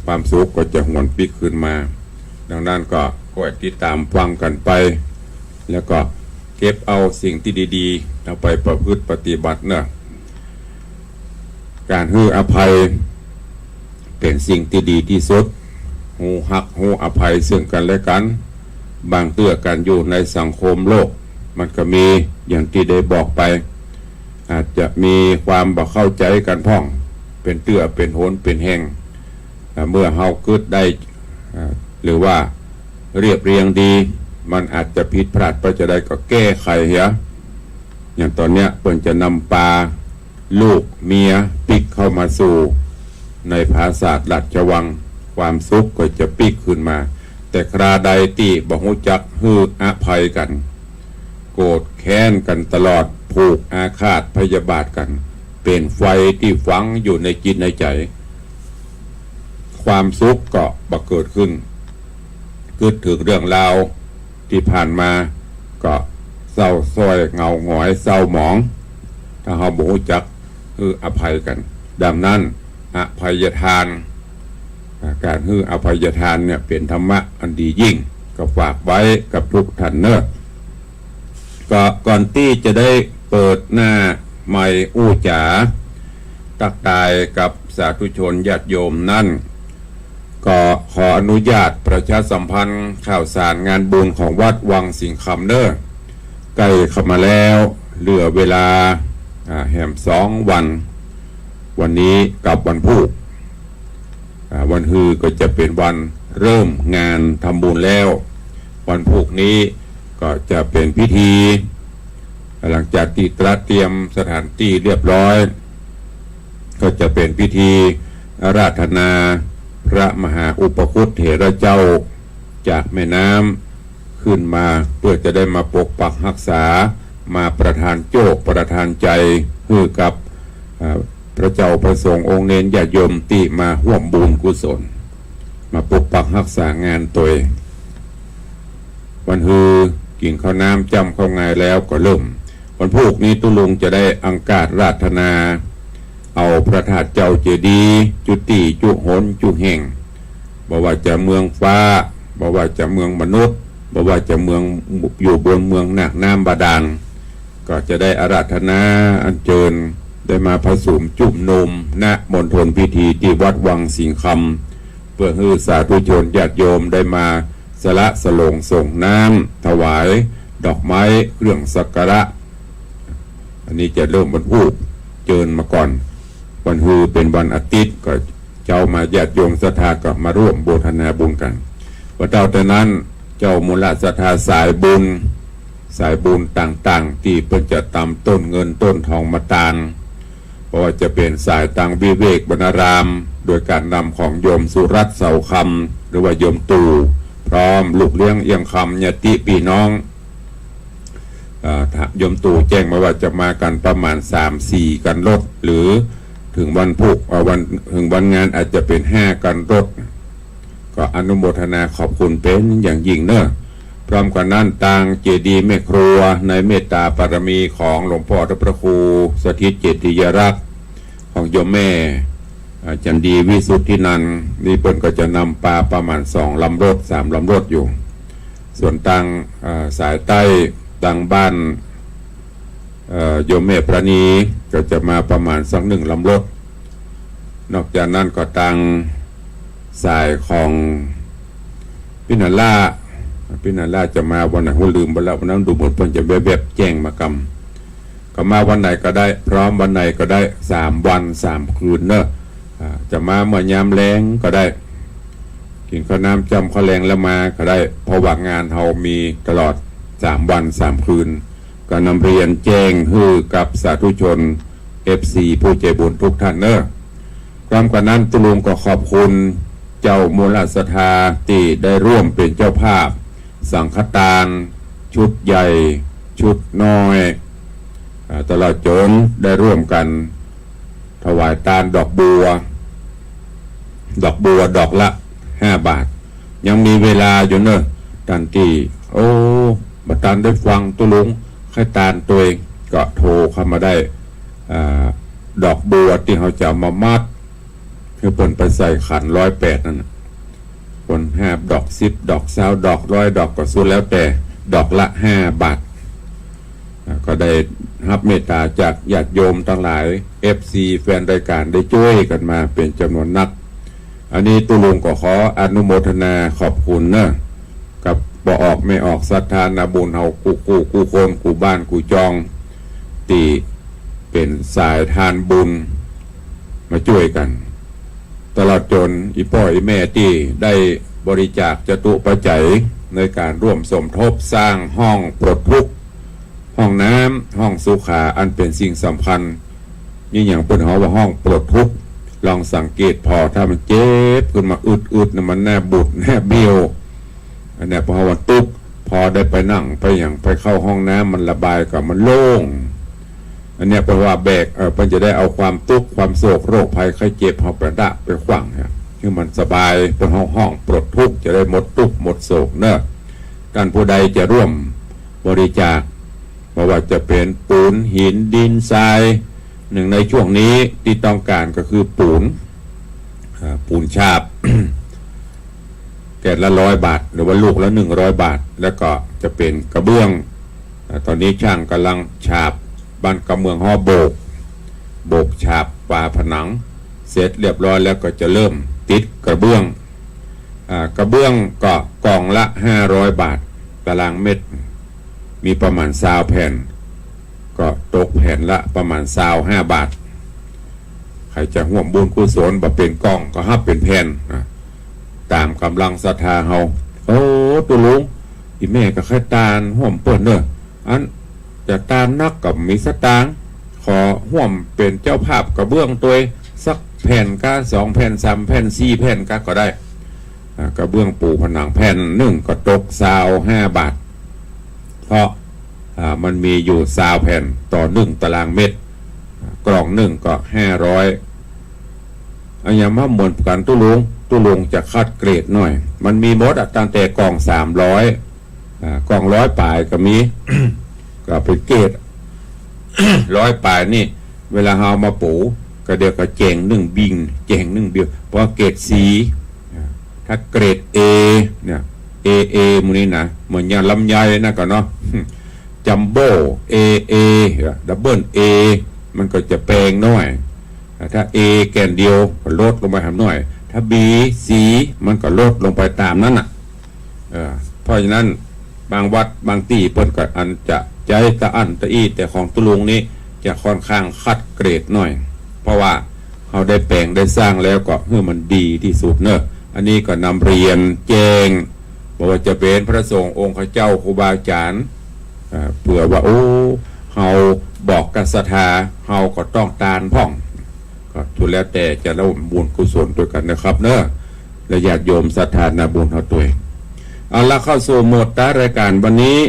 ความสุขก็จะหวนปิ๊กคืนมา ดังนั้นก็ก้อยติดต๋ามฟังกั๋นไป แล้วก็เก็บเอาสิ่งตี้ดีๆ เอาไปประพฤติปฏิบัติเนาะ ก๋านหื้ออภัยเป๋นสิ่งตี้ดีตี้สุด ฮู้ฮักฮู้อภัยเซิ่งกั๋นและกั๋น บางเตื้อก๋านอยู่ในสังคมโลก มันก็มีอย่างตี้ได้บอกไป อาจจะมีความบ่เข้าใจ๋กั๋นพ่อง เป๋นเตื้อเป๋นหนเป๋นแห่ง อ่า เมื่อเฮากึ๊ดได้ อ่า หรือว่าเรียบเรียงดี มันอาจจะผิดพลาดไปจาใดก็แก้ไขเหีย อย่างต๋อนเนี้ยเปิ้นจะนำปาลูกเมียปิ๊กเข้ามาสู่ในผาสาทราชวัง ความสุขก็จะปิ๊กคืนมา แต่คราใดตี้บ่ฮู้จักหื้ออภัยกั๋น โกรธแค้นกั๋นตลอด ผูกอาฆาตพยาบาทกั๋น เป๋นไฟตี้ฝังอยู่ในจิตในใจ๋ ความสุขก็บ่เกิดขึ้น กึ๊ดเถิงเรื่องราวตี้ผ่านมาก็เศร้าซ้อยเหงาหงอยเศร้าหมอง ถ้าเฮาบ่ฮู้จักหื้ออภัยกั๋น ดังนั้น อภัยทาน อ่า ก๋านหื้ออภัยทานเนี่ยเป๋นธรรมะอันดียิ่ง ก็ฝากไว้กับทุกท่านเนาะ ก็ก่อนตี้จะได้เปิดหน้าไมค์อู้จ๋า ตั๊กตายกับสาธุชนญาติโยมนั้น ก็ขออนุญาตประชาสัมพันธ์ข่าวสารงานบุญของวัดวังสิงห์คำเน้อ ใก้เข้ามาแล้ว เหลือเวลา อ่า แหมสองวัน วันนี้กับวันพูก อ่า วันฮือก็จะเป๋นวันเริ่มงานทำบุญแล้ว วันพูกนี้ก็จะเป๋นพิธี หลังจากตี้ตระเตรียมสถานตี้เรียบร้อย ก็จะเป๋นพิธีอาราธนาพระมหาอุปคุตเถระเจ้าจากแม่น้ำขึ้นมา เปื้อจะได้มาปกปักฮักษา มาประทานโจคประทานชัยหื้อกับ อ่า พระเจ้าพระสงฆ์องค์เณรญาติโยมตี้มาฮ่วมบุญกุศล มาปกปักฮักษางานตวย วันฮือกิ๋นข้าวน้ำจ้ำข้าวงายแล้วก็เริ่ม วันพูกนี้ตุ๊ลุงจะได้อังคาราธนา เอาพระธาตุเจ้าเจดีย์จุตี้จุหนจุแห่ง บ่ว่าจะเมืองฟ้า บ่ว่าจะเมืองมนุษย์ บ่ว่าจะเมืองอยู่บนเมืองนาคน้ำบาดาล ก็จะได้อาราธนาอัญเจิญ ได้มาผสมจุ่มนม ณ มณฑลพิธีตี้วัดวังสิงห์คำ เปื้อหื้อสาธุชนญาติโยมได้มาสละสลงส่งน้ำถวาย ดอกไม้เครื่องสักการะ อันนี้จะเริ่มวันพูกเจิญมาก่อน วันฮือเป๋นวันอาทิตย์ ก็เจ๊ามาญาติโยมศรัทธาก็มาร่วมโมทนาบุญกั๋น ว่าเต้าแต่นั้นเจ้ามูลศรัทธาสายบุญ สายบุญต่างๆ ตี้เปิ้นจะตำต้นเงินต้นทองมาตาน บ่ว่าจะเป๋นสายตางวิเวกวรรณาราม โดยก๋านนำของโยมสุรัตน์เสาคำ หรือว่าโยมตู่ พร้อมลูกเลี้ยงเอี่ยงคำ ญาติปี้น้อง อ่า ถ้าโยมตู่แจ้งมาว่าจะมากั๋นประมาณสามสี่คันรถ หรือเถิงวันพูก เอ่อ วัน เถิงวันงานอาจจะเป๋นห้าคันรถ ก็อนุโมทนาขอบคุณเป๋นอย่างยิ่งเน้อ พร้อมกั๋นนั้นตางเจดีย์แม่ครัวในเมตตาบารมีของหลวงป้อเจ้าพระครูสถิตเจติยารักษ์ ของโยมแม่ อ่า จันดีวิสุทธินันท์ นี่เปิ้นก็จะนำปาประมาณสองลำรถ สามลำรถอยู่ ส่วนตาง อ่า สายใต้ ตางบ้าน เอ่อ โยมแม่ประณี ก็จะมาประมาณสักหนึ่งลำรถ นอกจากนั้นก็ตางสายของปี้นาล่า ปี้นาล่าจะมาวันไหน ฮู้ลืมไปแล้ว วันนั้นดูเหมือนเปิ้นจะแวบๆ แจ้งมากำ ก็มาวันไหนก็ได้ พร้อมวันไหนก็ได้ สามวันสามคืนเน้อ อ่า จะมาเมื่อยามแลงก็ได้ กิ๋นข้าวน้ำจ้ำข้าวแลงแล้วมาก็ได้ เพราะว่างานเฮามีตลอดสามวันสามคืน ก็นำเรียนแจ้งหื้อกับสาธุชน เอฟซี ผู้ใจ๋บุญทุกท่านเน้อ พร้อมกั๋นนั้นตุ๊ลุงก็ขอบคุณเจ้ามูลศรัทธาตี้ได้ร่วมเป๋นเจ้าภาพ สังฆตาน ชุดใหญ่ ชุดน้อย อ่า ตลอดจ๋นได้ร่วมกั๋นถวายตานดอกบัว ดอกบัวดอกละห้าบาท ยังมีเวลาอยู่เน้อ ต้านตี้ โอ้ บ่ตันได้ฟังตุ๊ลุง ใค่ตานตวย ก็โทรเข้ามาได้ อ่า ดอกบัวตี้เฮาจะเอามามัด หื้อเปิ้นไปใส่ขันร้อยแปดนั่นน่ะ คนห้าดอก สิบดอก ซาวดอก ร้อยดอก ก็สุดแล้วแต่ ดอกละห้าบาท อ่า ก็ได้ฮับเมตตาจากญาติโยมตังหลาย เอฟซี แฟนรายก๋านได้จ้วยกั๋นมาเป๋นจ๋ำนวนนัก อันนี้ตุ๊ลุงก็ขออนุโมทนาขอบคุณเน้อ กับป้อออกแม่ออกศรัทธานาบุญเฮากู้ กู้ กู้คน กู้บ้าน กู้จอง ตี้เป๋นสายทานบุญมาจ้วยกั๋น ตลอดจ๋นอี่ป้ออี่แม่ตี้ได้บริจาคจตุปัจจัยในก๋านร่วมสมทบสร้างห้องปลดทุกข์ ห้องน้ำ ห้องสุขา อันเป๋นสิ่งสำคัญ นี่อย่างเปิ้นฮ้องว่าห้องปลดทุกข์ ลองสังเกตผ่อ ถ้ามันเจ็บขึ้นมาอึดๆ น่ะ มันหน้าบูดหน้าเบี้ยว อันเนี้ยเปิ้นฮ้องว่าตุ๊กข์ พอได้ไปนั่งไปหยังไปเข้าห้องน้ำมันระบายก็มันโล่ง อันเนี้ยเปิ้นว่าแบก เอ่อ เปิ้นจะได้เอาความตุ๊กข์ความโศกโรคภัยไข้เจ็บเฮาไปละไปขว้างเนี่ย หื้อมันสบาย เปิ้นฮ้องห้องปลดทุกข์ จะได้หมดตุ๊กข์หมดโศกเนาะ ต้านผู้ใดจะร่วมบริจาค บ่ว่าจะเป๋นปูน หิน ดิน ทราย นึ่งในช่วงนี้ตี้ต้องก๋านก็คือปูน อ่า ปูนฉาบ แก่นละร้อยบาท หรือว่าลูกละหนึ่งร้อยบาท แล้วก็จะเป๋นกระเบื้อง อ่า ต๋อนนี้จ้างก่ำลังฉาบ บ้านกำเมืองฮ้องโบก โบกฉาบฝาผนัง เสร็จเรียบร้อยแล้วก็จะเริ่มติดกระเบื้อง อ่า กระเบื้องก็กองละห้าร้อยบาท ตารางเมตร มีประมาณซาวแผ่น ก็ตกแผ่นละประมาณซาวห้าบาท ใผจะฮ่วมบุญกุศล บ่เป๋นกล่องก็ฮับเป๋นแผ่นนะ ต๋ามก๋ำลังศรัทธาเฮา โอ้ ตุ๊ลุง อี่แม่ก็ใค่ตานฮ่วมเปิ้นเน่อ อันจะตานนักก็บ่มีสตางค์ ขอฮ่วมเป๋นเจ้าภาพกระเบื้องตวย สักแผ่นกา สองแผ่น สามแผ่น สี่แผ่นกาก็ได้ อ่า กระเบื้องปูผนังแผ่นนึ่งก็ตกซาวห้าบาท เพราะ อ่า มันมีอยู่ซาวแผ่นต่อนึ่งตารางเมตร อ่า กล่องนึ่งก็ห้าร้อย อะหยังมาเหมือนกั๋นตุ๊ลุง ตุ๊ลุงจะคัดเกรดหน่อย มันมีหมดอะ ตั้งแต่กล่องสามร้อย อ่า กล่องร้อยป๋ายก็มี ก็เป๋นเกรด ร้อยป๋ายนี่ เวลาเฮาเอามาปู ก็เดี๋ยวก็แจ๋งนึ่งบิ่ง แจ๋งนึ่งบิ่ง เพราะเกรดสี่ อ่า ถ้าเกรดเอเนี่ย เอเอ หมู่นี้นะ เหมือนอย่างลำไยนะก่อเนาะ จัมโบ้ เอเอ ดับเบิลเอ มันก็จะแปงน้อย อ่า ถ้าเอแก่นเดียวก็ลดลงไปหำน้อย ถ้าบี ซี มันก็ลดลงไปต๋ามนั้นน่ะ เออ เพราะฉะนั้นบางวัดบางตี้เปิ้นก็อันจะใจ๊ตะอั้นตะอี้ แต่ของตุ๊ลุงนี้จะค่อนข้างคัดเกรดหน่อย เพราะว่าเฮาได้แป๋งได้สร้างแล้วก็หื้อมันดีตี้สุดเน่อ อันนี้ก็นำเรียนแจ้ง บ่ว่าจะเป๋นพระสงฆ์องค์เจ้า ครูบาอาจ๋ารย์ อ่า เปื้อว่า โอ้ เฮาบอกกับศรัทธา เฮาก็ต้องตานพ่อง ก็สุดแล้วแต่จะร่วมบุญกุศลตวยกั๋นนะครับเน่อ และญาติโยมศรัทธานาบุญเฮาตวย เอาละ เข้าสู่หมวดตะรายก๋านวันนี้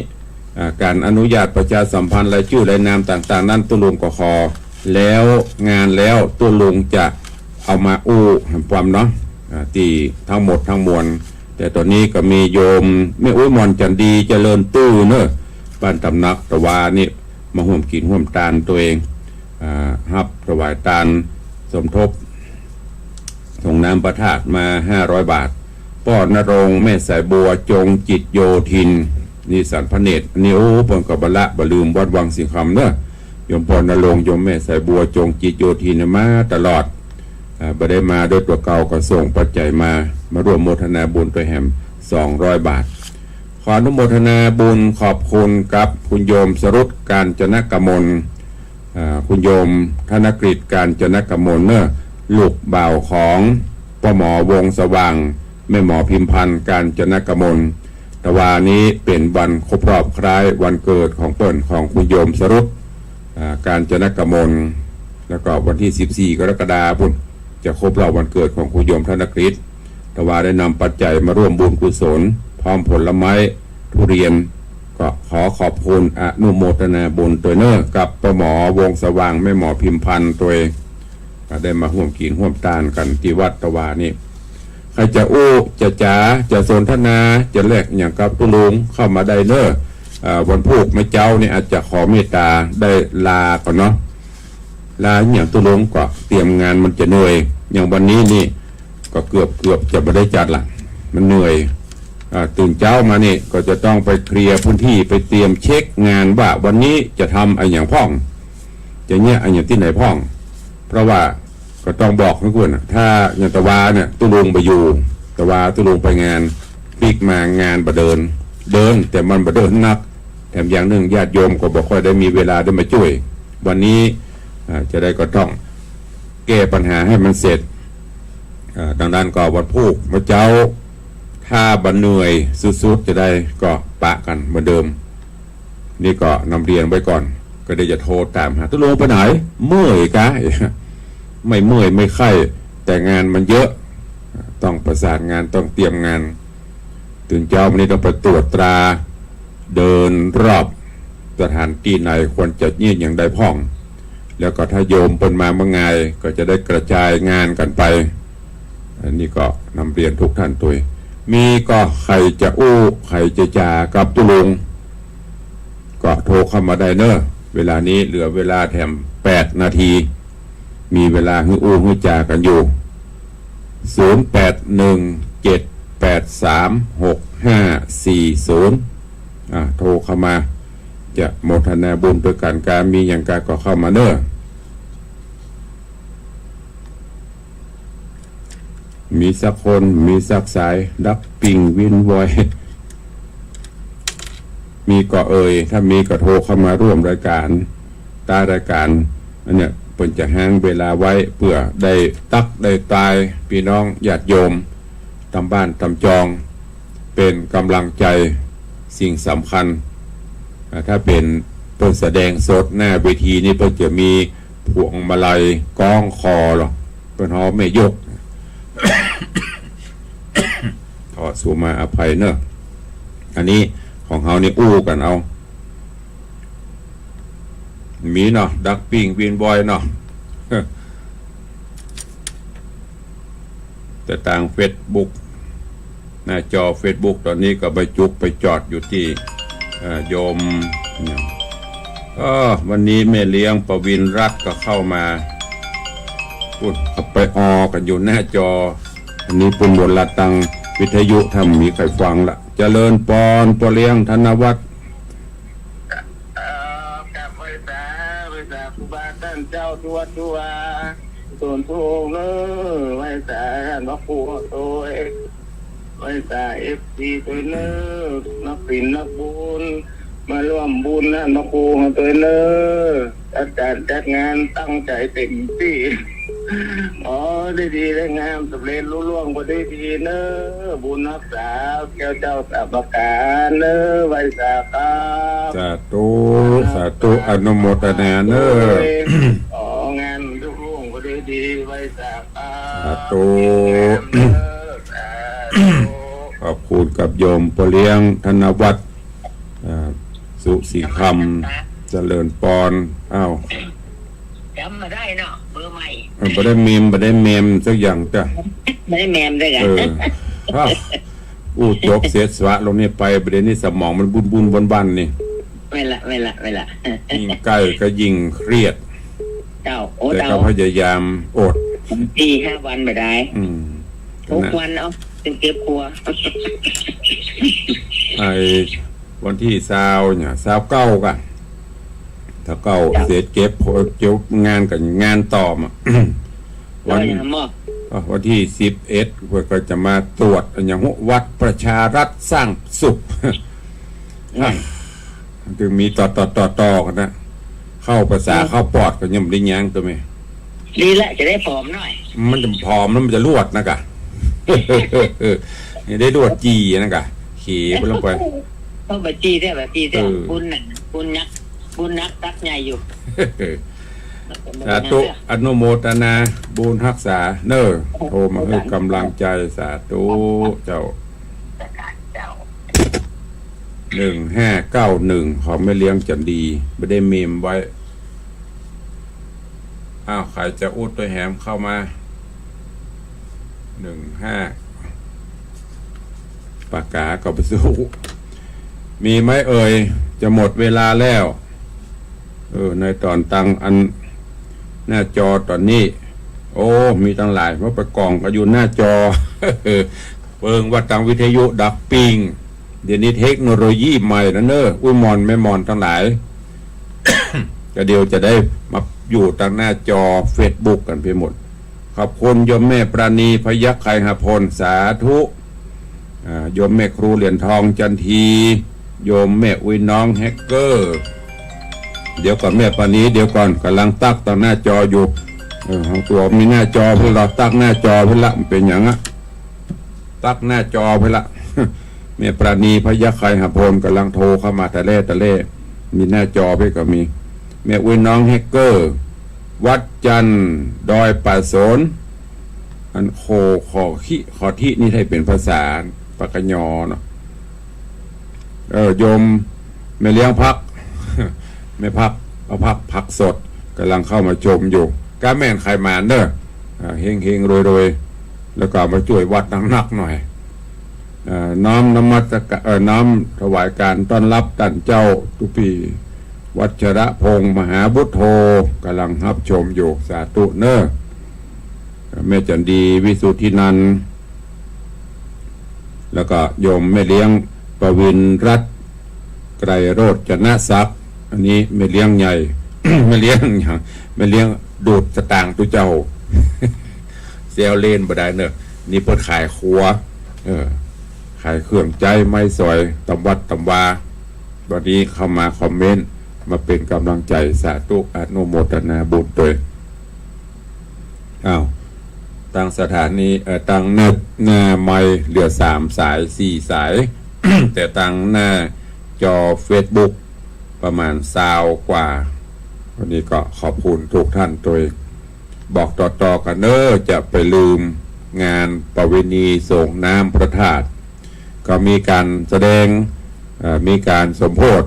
อ่า ก๋านอนุญาตประชาสัมพันธ์รายจื้อรายนามต่างๆ นั้นตุ๊ลุงก็ขอ แล้วงานแล้วตุ๊ลุงจะเอามาอู้แหมความเนาะ อ่า ตี้ทั้งหมดทั้งมวล แต่ต๋อนนี้ก็มีโยมแม่อุ๊ยหม่อนจันดี เจริญตื้อเน่อ บ้านตำหนักตะวานี่ มาฮ่วมกิ๋นฮ่วมตานตวย อ่า ฮับถวายตานสมทบ ส่งน้ำพระธาตุมาห้าร้อยบาท ป้อณรงค์ แม่สายบัว จงจิตโยธิน นี่สันพระเนตร อันนี้ โอ้ เปิ้นก็บ่ละบ่ลืมวัดวังสิงห์คำเน่อ โยมป้อณรงค์ โยมแม่สายบัว จงจิตโยธิน มาตลอด อ่า บ่ได้มาด้วยตั๋วเก่าก็ส่งปัจจัยมา มาร่วมโมทนาบุญตวยแหมสองร้อยบาท ขออนุโมทนาบุญขอบคุณกับคุณโยมสรุต กาญจนกมล อ่า คุณโยมธนกฤษ กาญจนกมลเน่อ ลูกบ่าวของป้อหมอวงศ์สว่าง แม่หมอพิมพันธ์ กาญจนกมล ตะวานี้เป๋นวันครบรอบคล้ายวันเกิดของเปิ้น ของคุณโยมสรุต อ่า กาญจนกมล แล้วก็วันตี้สิบสี่กรกฎาคมปู้น จะครบรอบวันเกิดของคุณโยมธนกฤษ ตะวาได้นำปัจจัยมาร่วมบุญกุศล พร้อมผลไม้ ทุเรียน ก็ขอขอบคุณอนุโมทนาบุญตวยเน่อ กับป้อหมอวงศ์สว่าง แม่หมอพิมพันธ์ตวย ก็ได้มาฮ่วมกิ๋นฮ่วมตานกั๋นตี้วัดตะวานี้ ใผจะอู้จะจ๋าจะสนทนาจะแลกอะหยังกับตุ๊ลุงเข้ามาได้เน่อ อ่า วันพูกเมื่อเจ๊านี่อาจจะขอเมตตาได้ลาก่อนเนาะ ลาอะหยังตุ๊ลุง ก็เตรียมงานมันจะเหนื่อย อย่างวันนี้นี่ก็เกือบเกือบจะบ่ได้จัดละ มันเหนื่อย อ่า ตื่นเจ๊ามานี่ก็จะต้องไปเคลียร์พื้นตี้ ไปเตรียมเช็คงานว่าวันนี้จะทำอะหยังพ่อง จะเยียะอะหยังตี้ไหนพ่อง เพราะว่าก็ต้องบอกหื้อก่อนน่ะ ถ้าอย่างตะวาเนี่ยตุ๊ลุงบ่อยู่ ตะวาตุ๊ลุงไปงาน ปิ๊กมางานบ่เดิน เดินแต่มันบ่เดินนัก แถมอย่างนึ่งญาติโยมก็บ่ค่อยได้มีเวลาได้มาจ้วย วันนี้ อ่า จะได้ก็ต้องแก้ปัญหาหื้อมันเสร็จ อ่า ดังนั้นก็วันพูกเมื่อเจ๊า ถ้าบ่เหนื่อยสุดๆ จะได้ก็ปะกั๋นเหมือนเดิม นี่ก็นำเรียนไว้ก่อน ก็เดี๋ยวจะโทรตามหา ตุ๊ลุงไปไหน เมื่อยกะ ไม่เมื่อยไม่ไข้ แต่งานมันเยอะ ต้องประสานงาน ต้องเตรียมงาน ตื่นเจ๊าวันนี้ต้องไปตรวจตรา เดินรอบสถานตี้ไหนควรจะเยียะอย่างใดพ่อง แล้วก็ถ้าโยมเปิ้นมาเมื่องายก็จะได้กระจายงานกั๋นไป อันนี้ก็นำเรียนทุกท่านตวย มีก็ใผจะอู้ใผจะจ๋ากับตุ๊ลุง ก็โทรเข้ามาได้เน่อ เวลานี้เหลือเวลาแถมแปดนาที มีเวลาหื้ออู้หื้อจ๋ากั๋นอยู่ ศูนย์แปดหนึ่งเจ็ดแปดสามหกห้าสี่ศูนย์ อ่า โทรเข้ามา จะโมทนาบุญตวยกั๋นกา มีอะหยังกาก็เข้ามาเน่อ มีสักคน มีสักสาย ดักปิ้งวินวอย มีก่อเอ่ย ถ้ามีก็โทรเข้ามาร่วมรายการ ตะรายการ อันเนี้ย เปิ้นจะฮ้างเวลาไว้ เปื้อได้ตั๊กได้ตาย ปี้น้องญาติโยม ต๋ามบ้านต๋ามจอง เป๋นก๋ำลังใจ๋ สิ่งสำคัญ อ่า ถ้าเป๋นเปิ้นแสดงสดหน้าเวทีนี่ เปิ้นจะมีพวงมาลัยคล้องคอลอ เปิ้นฮ้องแม่ยก ขอสุมาอภัยเนอะ อันนี้ของเฮานี่อู้กั๋นเอา มีเนาะ ดักปิ้งวินวอยเนาะ แต่ตางเฟซบุ๊ก หน้าจอเฟซบุ๊กต๋อนนี้ก็ไปจุกไปจอดอยู่ตี้ เอ่อ โยม เนี่ย เออ วันนี้แม่เลี้ยงประวินรัตน์ก็เข้ามา อุ๊ย เขาไปออกั๋นอยู่หน้าจอ อันนี้เปิ้นบ่นละตางวิทยุ ถ้าบ่มีใผฟังละ เจริญปอน ป้อเลี้ยงธนวัฒน์ เอ่อ กับไหว้สา ไหว้สาครูบาต้านเจ้าทั่วทั่ว ส่วนทุกองค์เนอะ ไหว้สาต้านพระครูโตย ไหว้สาเอฟซีโตยเนอะ นักศีลนักบุญ มาร่วมบุญต้านพระครูโตยเนอะ จัดก๋านจัดงานตั้งใจ๋เต๋มตี้ ขอได้ดีได้งาม สำเร็จลุล่วงไปได้ดีเนอะ บุญฮักษาแก้วเจ้าสามประก๋านเนอะ ไหว้สาครับ สาธุ สาธุ อนุโมทนาเนอะ ของานลุล่วงไปได้ดี ไหว้สาครับ สาธุ งามเนอะ สาธุ ขอบคุณกับโยมป้อเลี้ยงธนวัฒน์ อ่า สุสีคำ เจริญปอน อ้าว จ๋ำบ่ได้เนาะ เบอร์ใหม่ เออ บ่ได้เมม บ่ได้เมมสักอย่างจ้ะ บ่ได้เมมด้วยกั๋น เออ อ้าว อู้ จบเสร็จสวะลงนี่ไป บ่าเดี่ยวนี้สมองมันบุ่นๆ บั่นๆ นี่ แม่นละ แม่นละ แม่นละ ยิ่งใก้ก็ยิ่งเครียด เจ้า โอ้ แต่ก็ เจ้า พยายามอด สี่ห้าวันบ่ได้ อืม หกวัน เอ้า จึงเจ็บหัว ไอ้ วันตี้ซาวเนี่ย ซาวเก้าก่ะ ซาวเก้า เจ้า เสร็จเก็บ เก็บงานกับงานต่อมา วัน เออ วันตี้สิบเอ็ด เปิ้นก็จะมาตรวจอะหยัง วัดประชารัฐสร้างสุข อืม อ่ะ จึงมีต่อๆๆๆ กั๋นนะ เข้าประสาท อืม เข้าปอดก็ยังบ่ได้หยัง ตั๋วแม่ ดีละ จะได้ผอมหน่อย มันจะผอมแล้วมันจะลวดนะกะ ยังได้ลวดจี่นะกะ เขไปลงไป ต้องไปจี่แท้ ไปจี่แท้ เออ บุญน่ะ บุญนัก บุญนัก ตั๊กใหญ่อยู่ สาธุ อนุโมทนา บุญฮักษา เนอะ โทรมาหื้อก๋ำลังใจ๋ สาธุ เจ้า หนึ่งห้าเก้าหนึ่ง ของแม่เลี้ยงจันดี บ่ได้เมมไว้ อ้าว ใผจะอู้ตวยแหมเข้ามา หนึ่งห้า ปากก๋าก็ไปสู้ มีไหมเอ่ย จะหมดเวลาแล้ว เออ ในต๋อนตังอันหน้าจอต๋อนนี้ โอ้ มีตังหลาย มาไปก่องกั๋นอยู่หน้าจอ เปิงว่าตังวิทยุดักปิ้ง เดี๋ยวนี้เทคโนโลยีใหม่นะเนอะ อุ๊ย หม่อนแม่หม่อนตังหลาย ก็เดี๋ยวจะได้มาอยู่ตังหน้าจอเฟซบุ๊กกั๋นไปหมด ขอบคุณโยมแม่ปราณี พยัคฆ์ไคหพล สาธุ อ่า โยมแม่ครูเหรียญทองจันที โยมแม่อุ๊ยน้องแฮกเกอร์ เดี๋ยวก่อนแม่ปราณี เดี๋ยวก่อน ก๋ำลังตั๊กตังหน้าจออยู่ เออ ของตั๋วมีหน้าจอเพิ่นละ ตั๊กหน้าจอเพิ่นละ มันเป๋นหยังอะ ตั๊กหน้าจอเพิ่นละ แม่ปราณี พยัคฆ์ไคหพล ก๋ำลังโทรเข้ามาตะแล่ตะแล่ มีหน้าจอเพิ่นก็มี แม่อุ๊ยน้องแฮกเกอร์ วัดจันทน์ ดอยป่าสน อันโค ขอคิ ขอทิ นี่ถ้าเป๋นภาษาปากกะยอเนาะ เออ โยมแม่เลี้ยงผัก แม่ผัก เอาผัก ผักสด ก๋ำลังเข้ามาชมอยู่ ก้าแม่นใค่หมานเนอะ อ่า เฮงๆ รวยๆ แล้วก็มาจ้วยวัดนักๆ หน่อย เอ่อ น้อมนมัสการ เอ่อ น้อมถวายการต้อนรับต้านเจ้าตุ๊ปี้ วัชรพงษ์ มหาบุตโธ ก๋ำลังฮับชมอยู่ สาธุเนอะ แม่จันดี วิสุทธินันท์ แล้วก็โยมแม่เลี้ยงประวินรัตน์ ไกรโรจนศักดิ์ อันนี้แม่เลี้ยงใหญ่ แม่เลี้ยงหยัง แม่เลี้ยงดูดสตางค์ตุ๊เจ้า แซวเล่นบ่ได้เนอะ นี่เปิ้นขายครัว เออ ขายเครื่องใจ๊ไม้สอยต๋ามวัดต๋ามวา วันนี้เข้ามาคอมเมนต์ มาเป๋นก๋ำลังใจ๋ สาธุ อนุโมทนาบุญตวย อ้าว ตางสถานี เอ่อ ตางหน้า หน้าไมค์เหลือสามสาย สี่สาย แต่ตางหน้าจอเฟซบุ๊กประมาณซาวกว่า วันนี้ก็ขอบคุณทุกท่านตวย บอกต่อๆ กั๋นเน้อ จะไปลืมงานประเวณีสรงน้ำพระธาตุ ก็มีก๋านแสดง เอ่อ มีก๋านสมโภช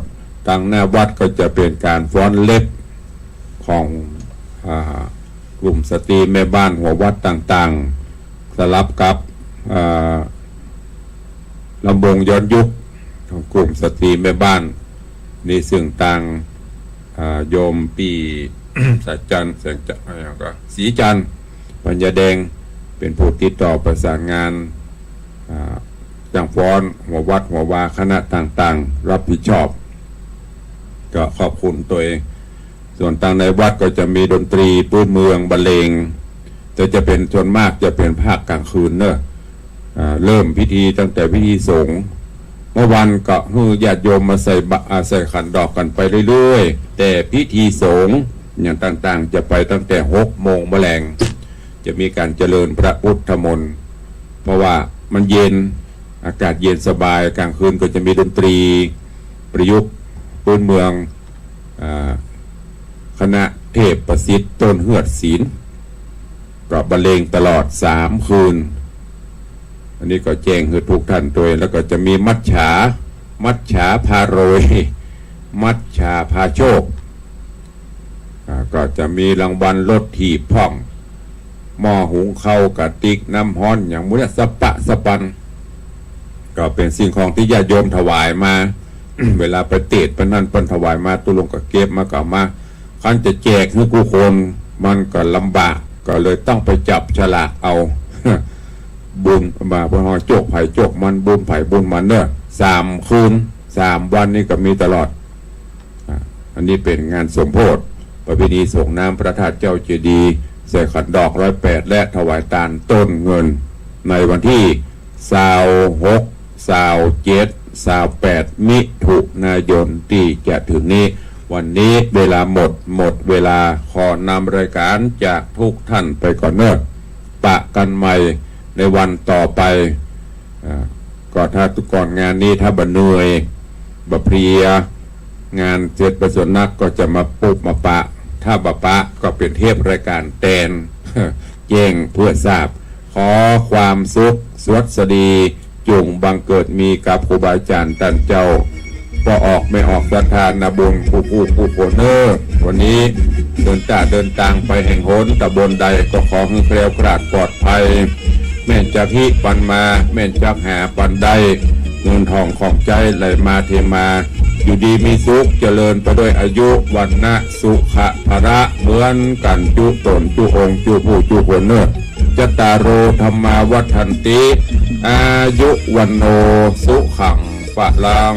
ตางหน้าวัดก็จะเป๋นก๋านฟ้อนเล็บของ อ่า กลุ่มสตรีแม่บ้านหัววัดต่างๆ สลับกับ อ่า ลำวงย้อนยุคของกลุ่มสตรีแม่บ้าน นี่ซึ่งตาง อ่า โยมปี้ สายจันทร์ แสงจันทร์ อะหยังก่อ ศรีจันทร์ ปัญญาแดง เป๋นผู้ติดต่อประสานงาน อ่า จ้างฟ้อน หัววัดหัววา คณะต่างๆ รับผิดชอบ ก็ขอบคุณตวย ส่วนตางในวัดก็จะมีดนตรีพื้นเมืองบรรเลง แต่จะเป๋นส่วนมากจะเป๋นภาคกลางคืนเน้อ อ่า เริ่มพิธีตั้งแต่พิธีสงฆ์ เมื่อวันก็หื้อญาติโยมมาใส่บา อ่า ใส่ขันดอกกั๋นไปเรื่อยๆ แต่พิธีสงฆ์อย่างต่างๆ จะไปตั้งแต่หกโมงแมลง จะมีก๋านเจริญพระพุทธมนต์ เพราะว่ามันเย็น อากาศเย็นสบาย กลางคืนก็จะมีดนตรีประยุกต์พื้นเมือง อ่า คณะเทพประสิทธิ์ต้นเฮือดศิลป์ ก็บรรเลงตลอดสามคืน อันนี้ก็แจ้งหื้อทุกท่านตวย แล้วก็จะมีมัจฉา มัจฉาพารวย มัจฉาพาโชค อ่า ก็จะมีรางวัลรถถีบพ่อง หม้อหุงข้าว กระติกน้ำฮ้อน อย่างหมู่เนี้ย สะปะสะปัน ก็เป๋นสิ่งของตี้ญาติโยมถวายมา เวลาไปเตศน์ไปนั่น เปิ้นถวายมา ตุ๊ลุงก็เก็บมา ก็เอามา คันจะแจกหื้อกู้คน มันก็ลำบาก ก็เลยต้องไปจับฉลากเอา บุญมา เปิ้นฮ้องโจคใผโจคมัน บุญใผบุญมันเน้อ สามคืน สามวันนี่ก็มีตลอด อ่า อันนี้เป๋นงานสมโภช ประเพณีสรงน้ำพระธาตุเจ้าเจดีย์ ใส่ขันดอกร้อยแปด และถวายตานต้นเงิน ในวันตี้ซาวหก ซาวเจ็ด ซาวแปด มิถุนายนตี้จะถึงนี้ วันนี้เวลาหมด หมดเวลา ขอนำรายก๋านจากทุกท่านไปก่อนเน้อ ปะกั๋นใหม่ในวันต่อไป อ่า ก็ถ้าตุ๊ก่อนงานนี้ถ้าบ่เหนื่อย บ่เพลีย งานเสร็จไปสำนักก็จะมาปุ๊บมาปะ ถ้าบ่ปะก็เป๋นเทปรายก๋านแตน แจ้งเปื้อทราบ ขอความสุขสวัสดี จุ่งบังเกิดมีกับครูบาอาจ๋ารย์ต้านเจ้า ป้อออกแม่ออกศรัทธานาบุญกู้ๆ กู้คนเน้อ วันนี้เดินตาเดินตางไปแห่งหนต๋ำบลใดก็ขอหื้อแคล้วคลาดปลอดภัย แม่นจักฮิปันมา แม่นจักหาปันได้ เงินทองของใจ๊ไหลมาเทมา อยู่ดีมีสุขเจริญไปด้วยอายุ วรรณะ สุขะ พละ เหมือนกั๋นจุ๊ต๋นจุ๊องค์จุ๊ผู้จุ๊คนเน้อ จัตตาโร ธัมมา วัฑฒันติ อายุ วัณโณ สุขัง พลัง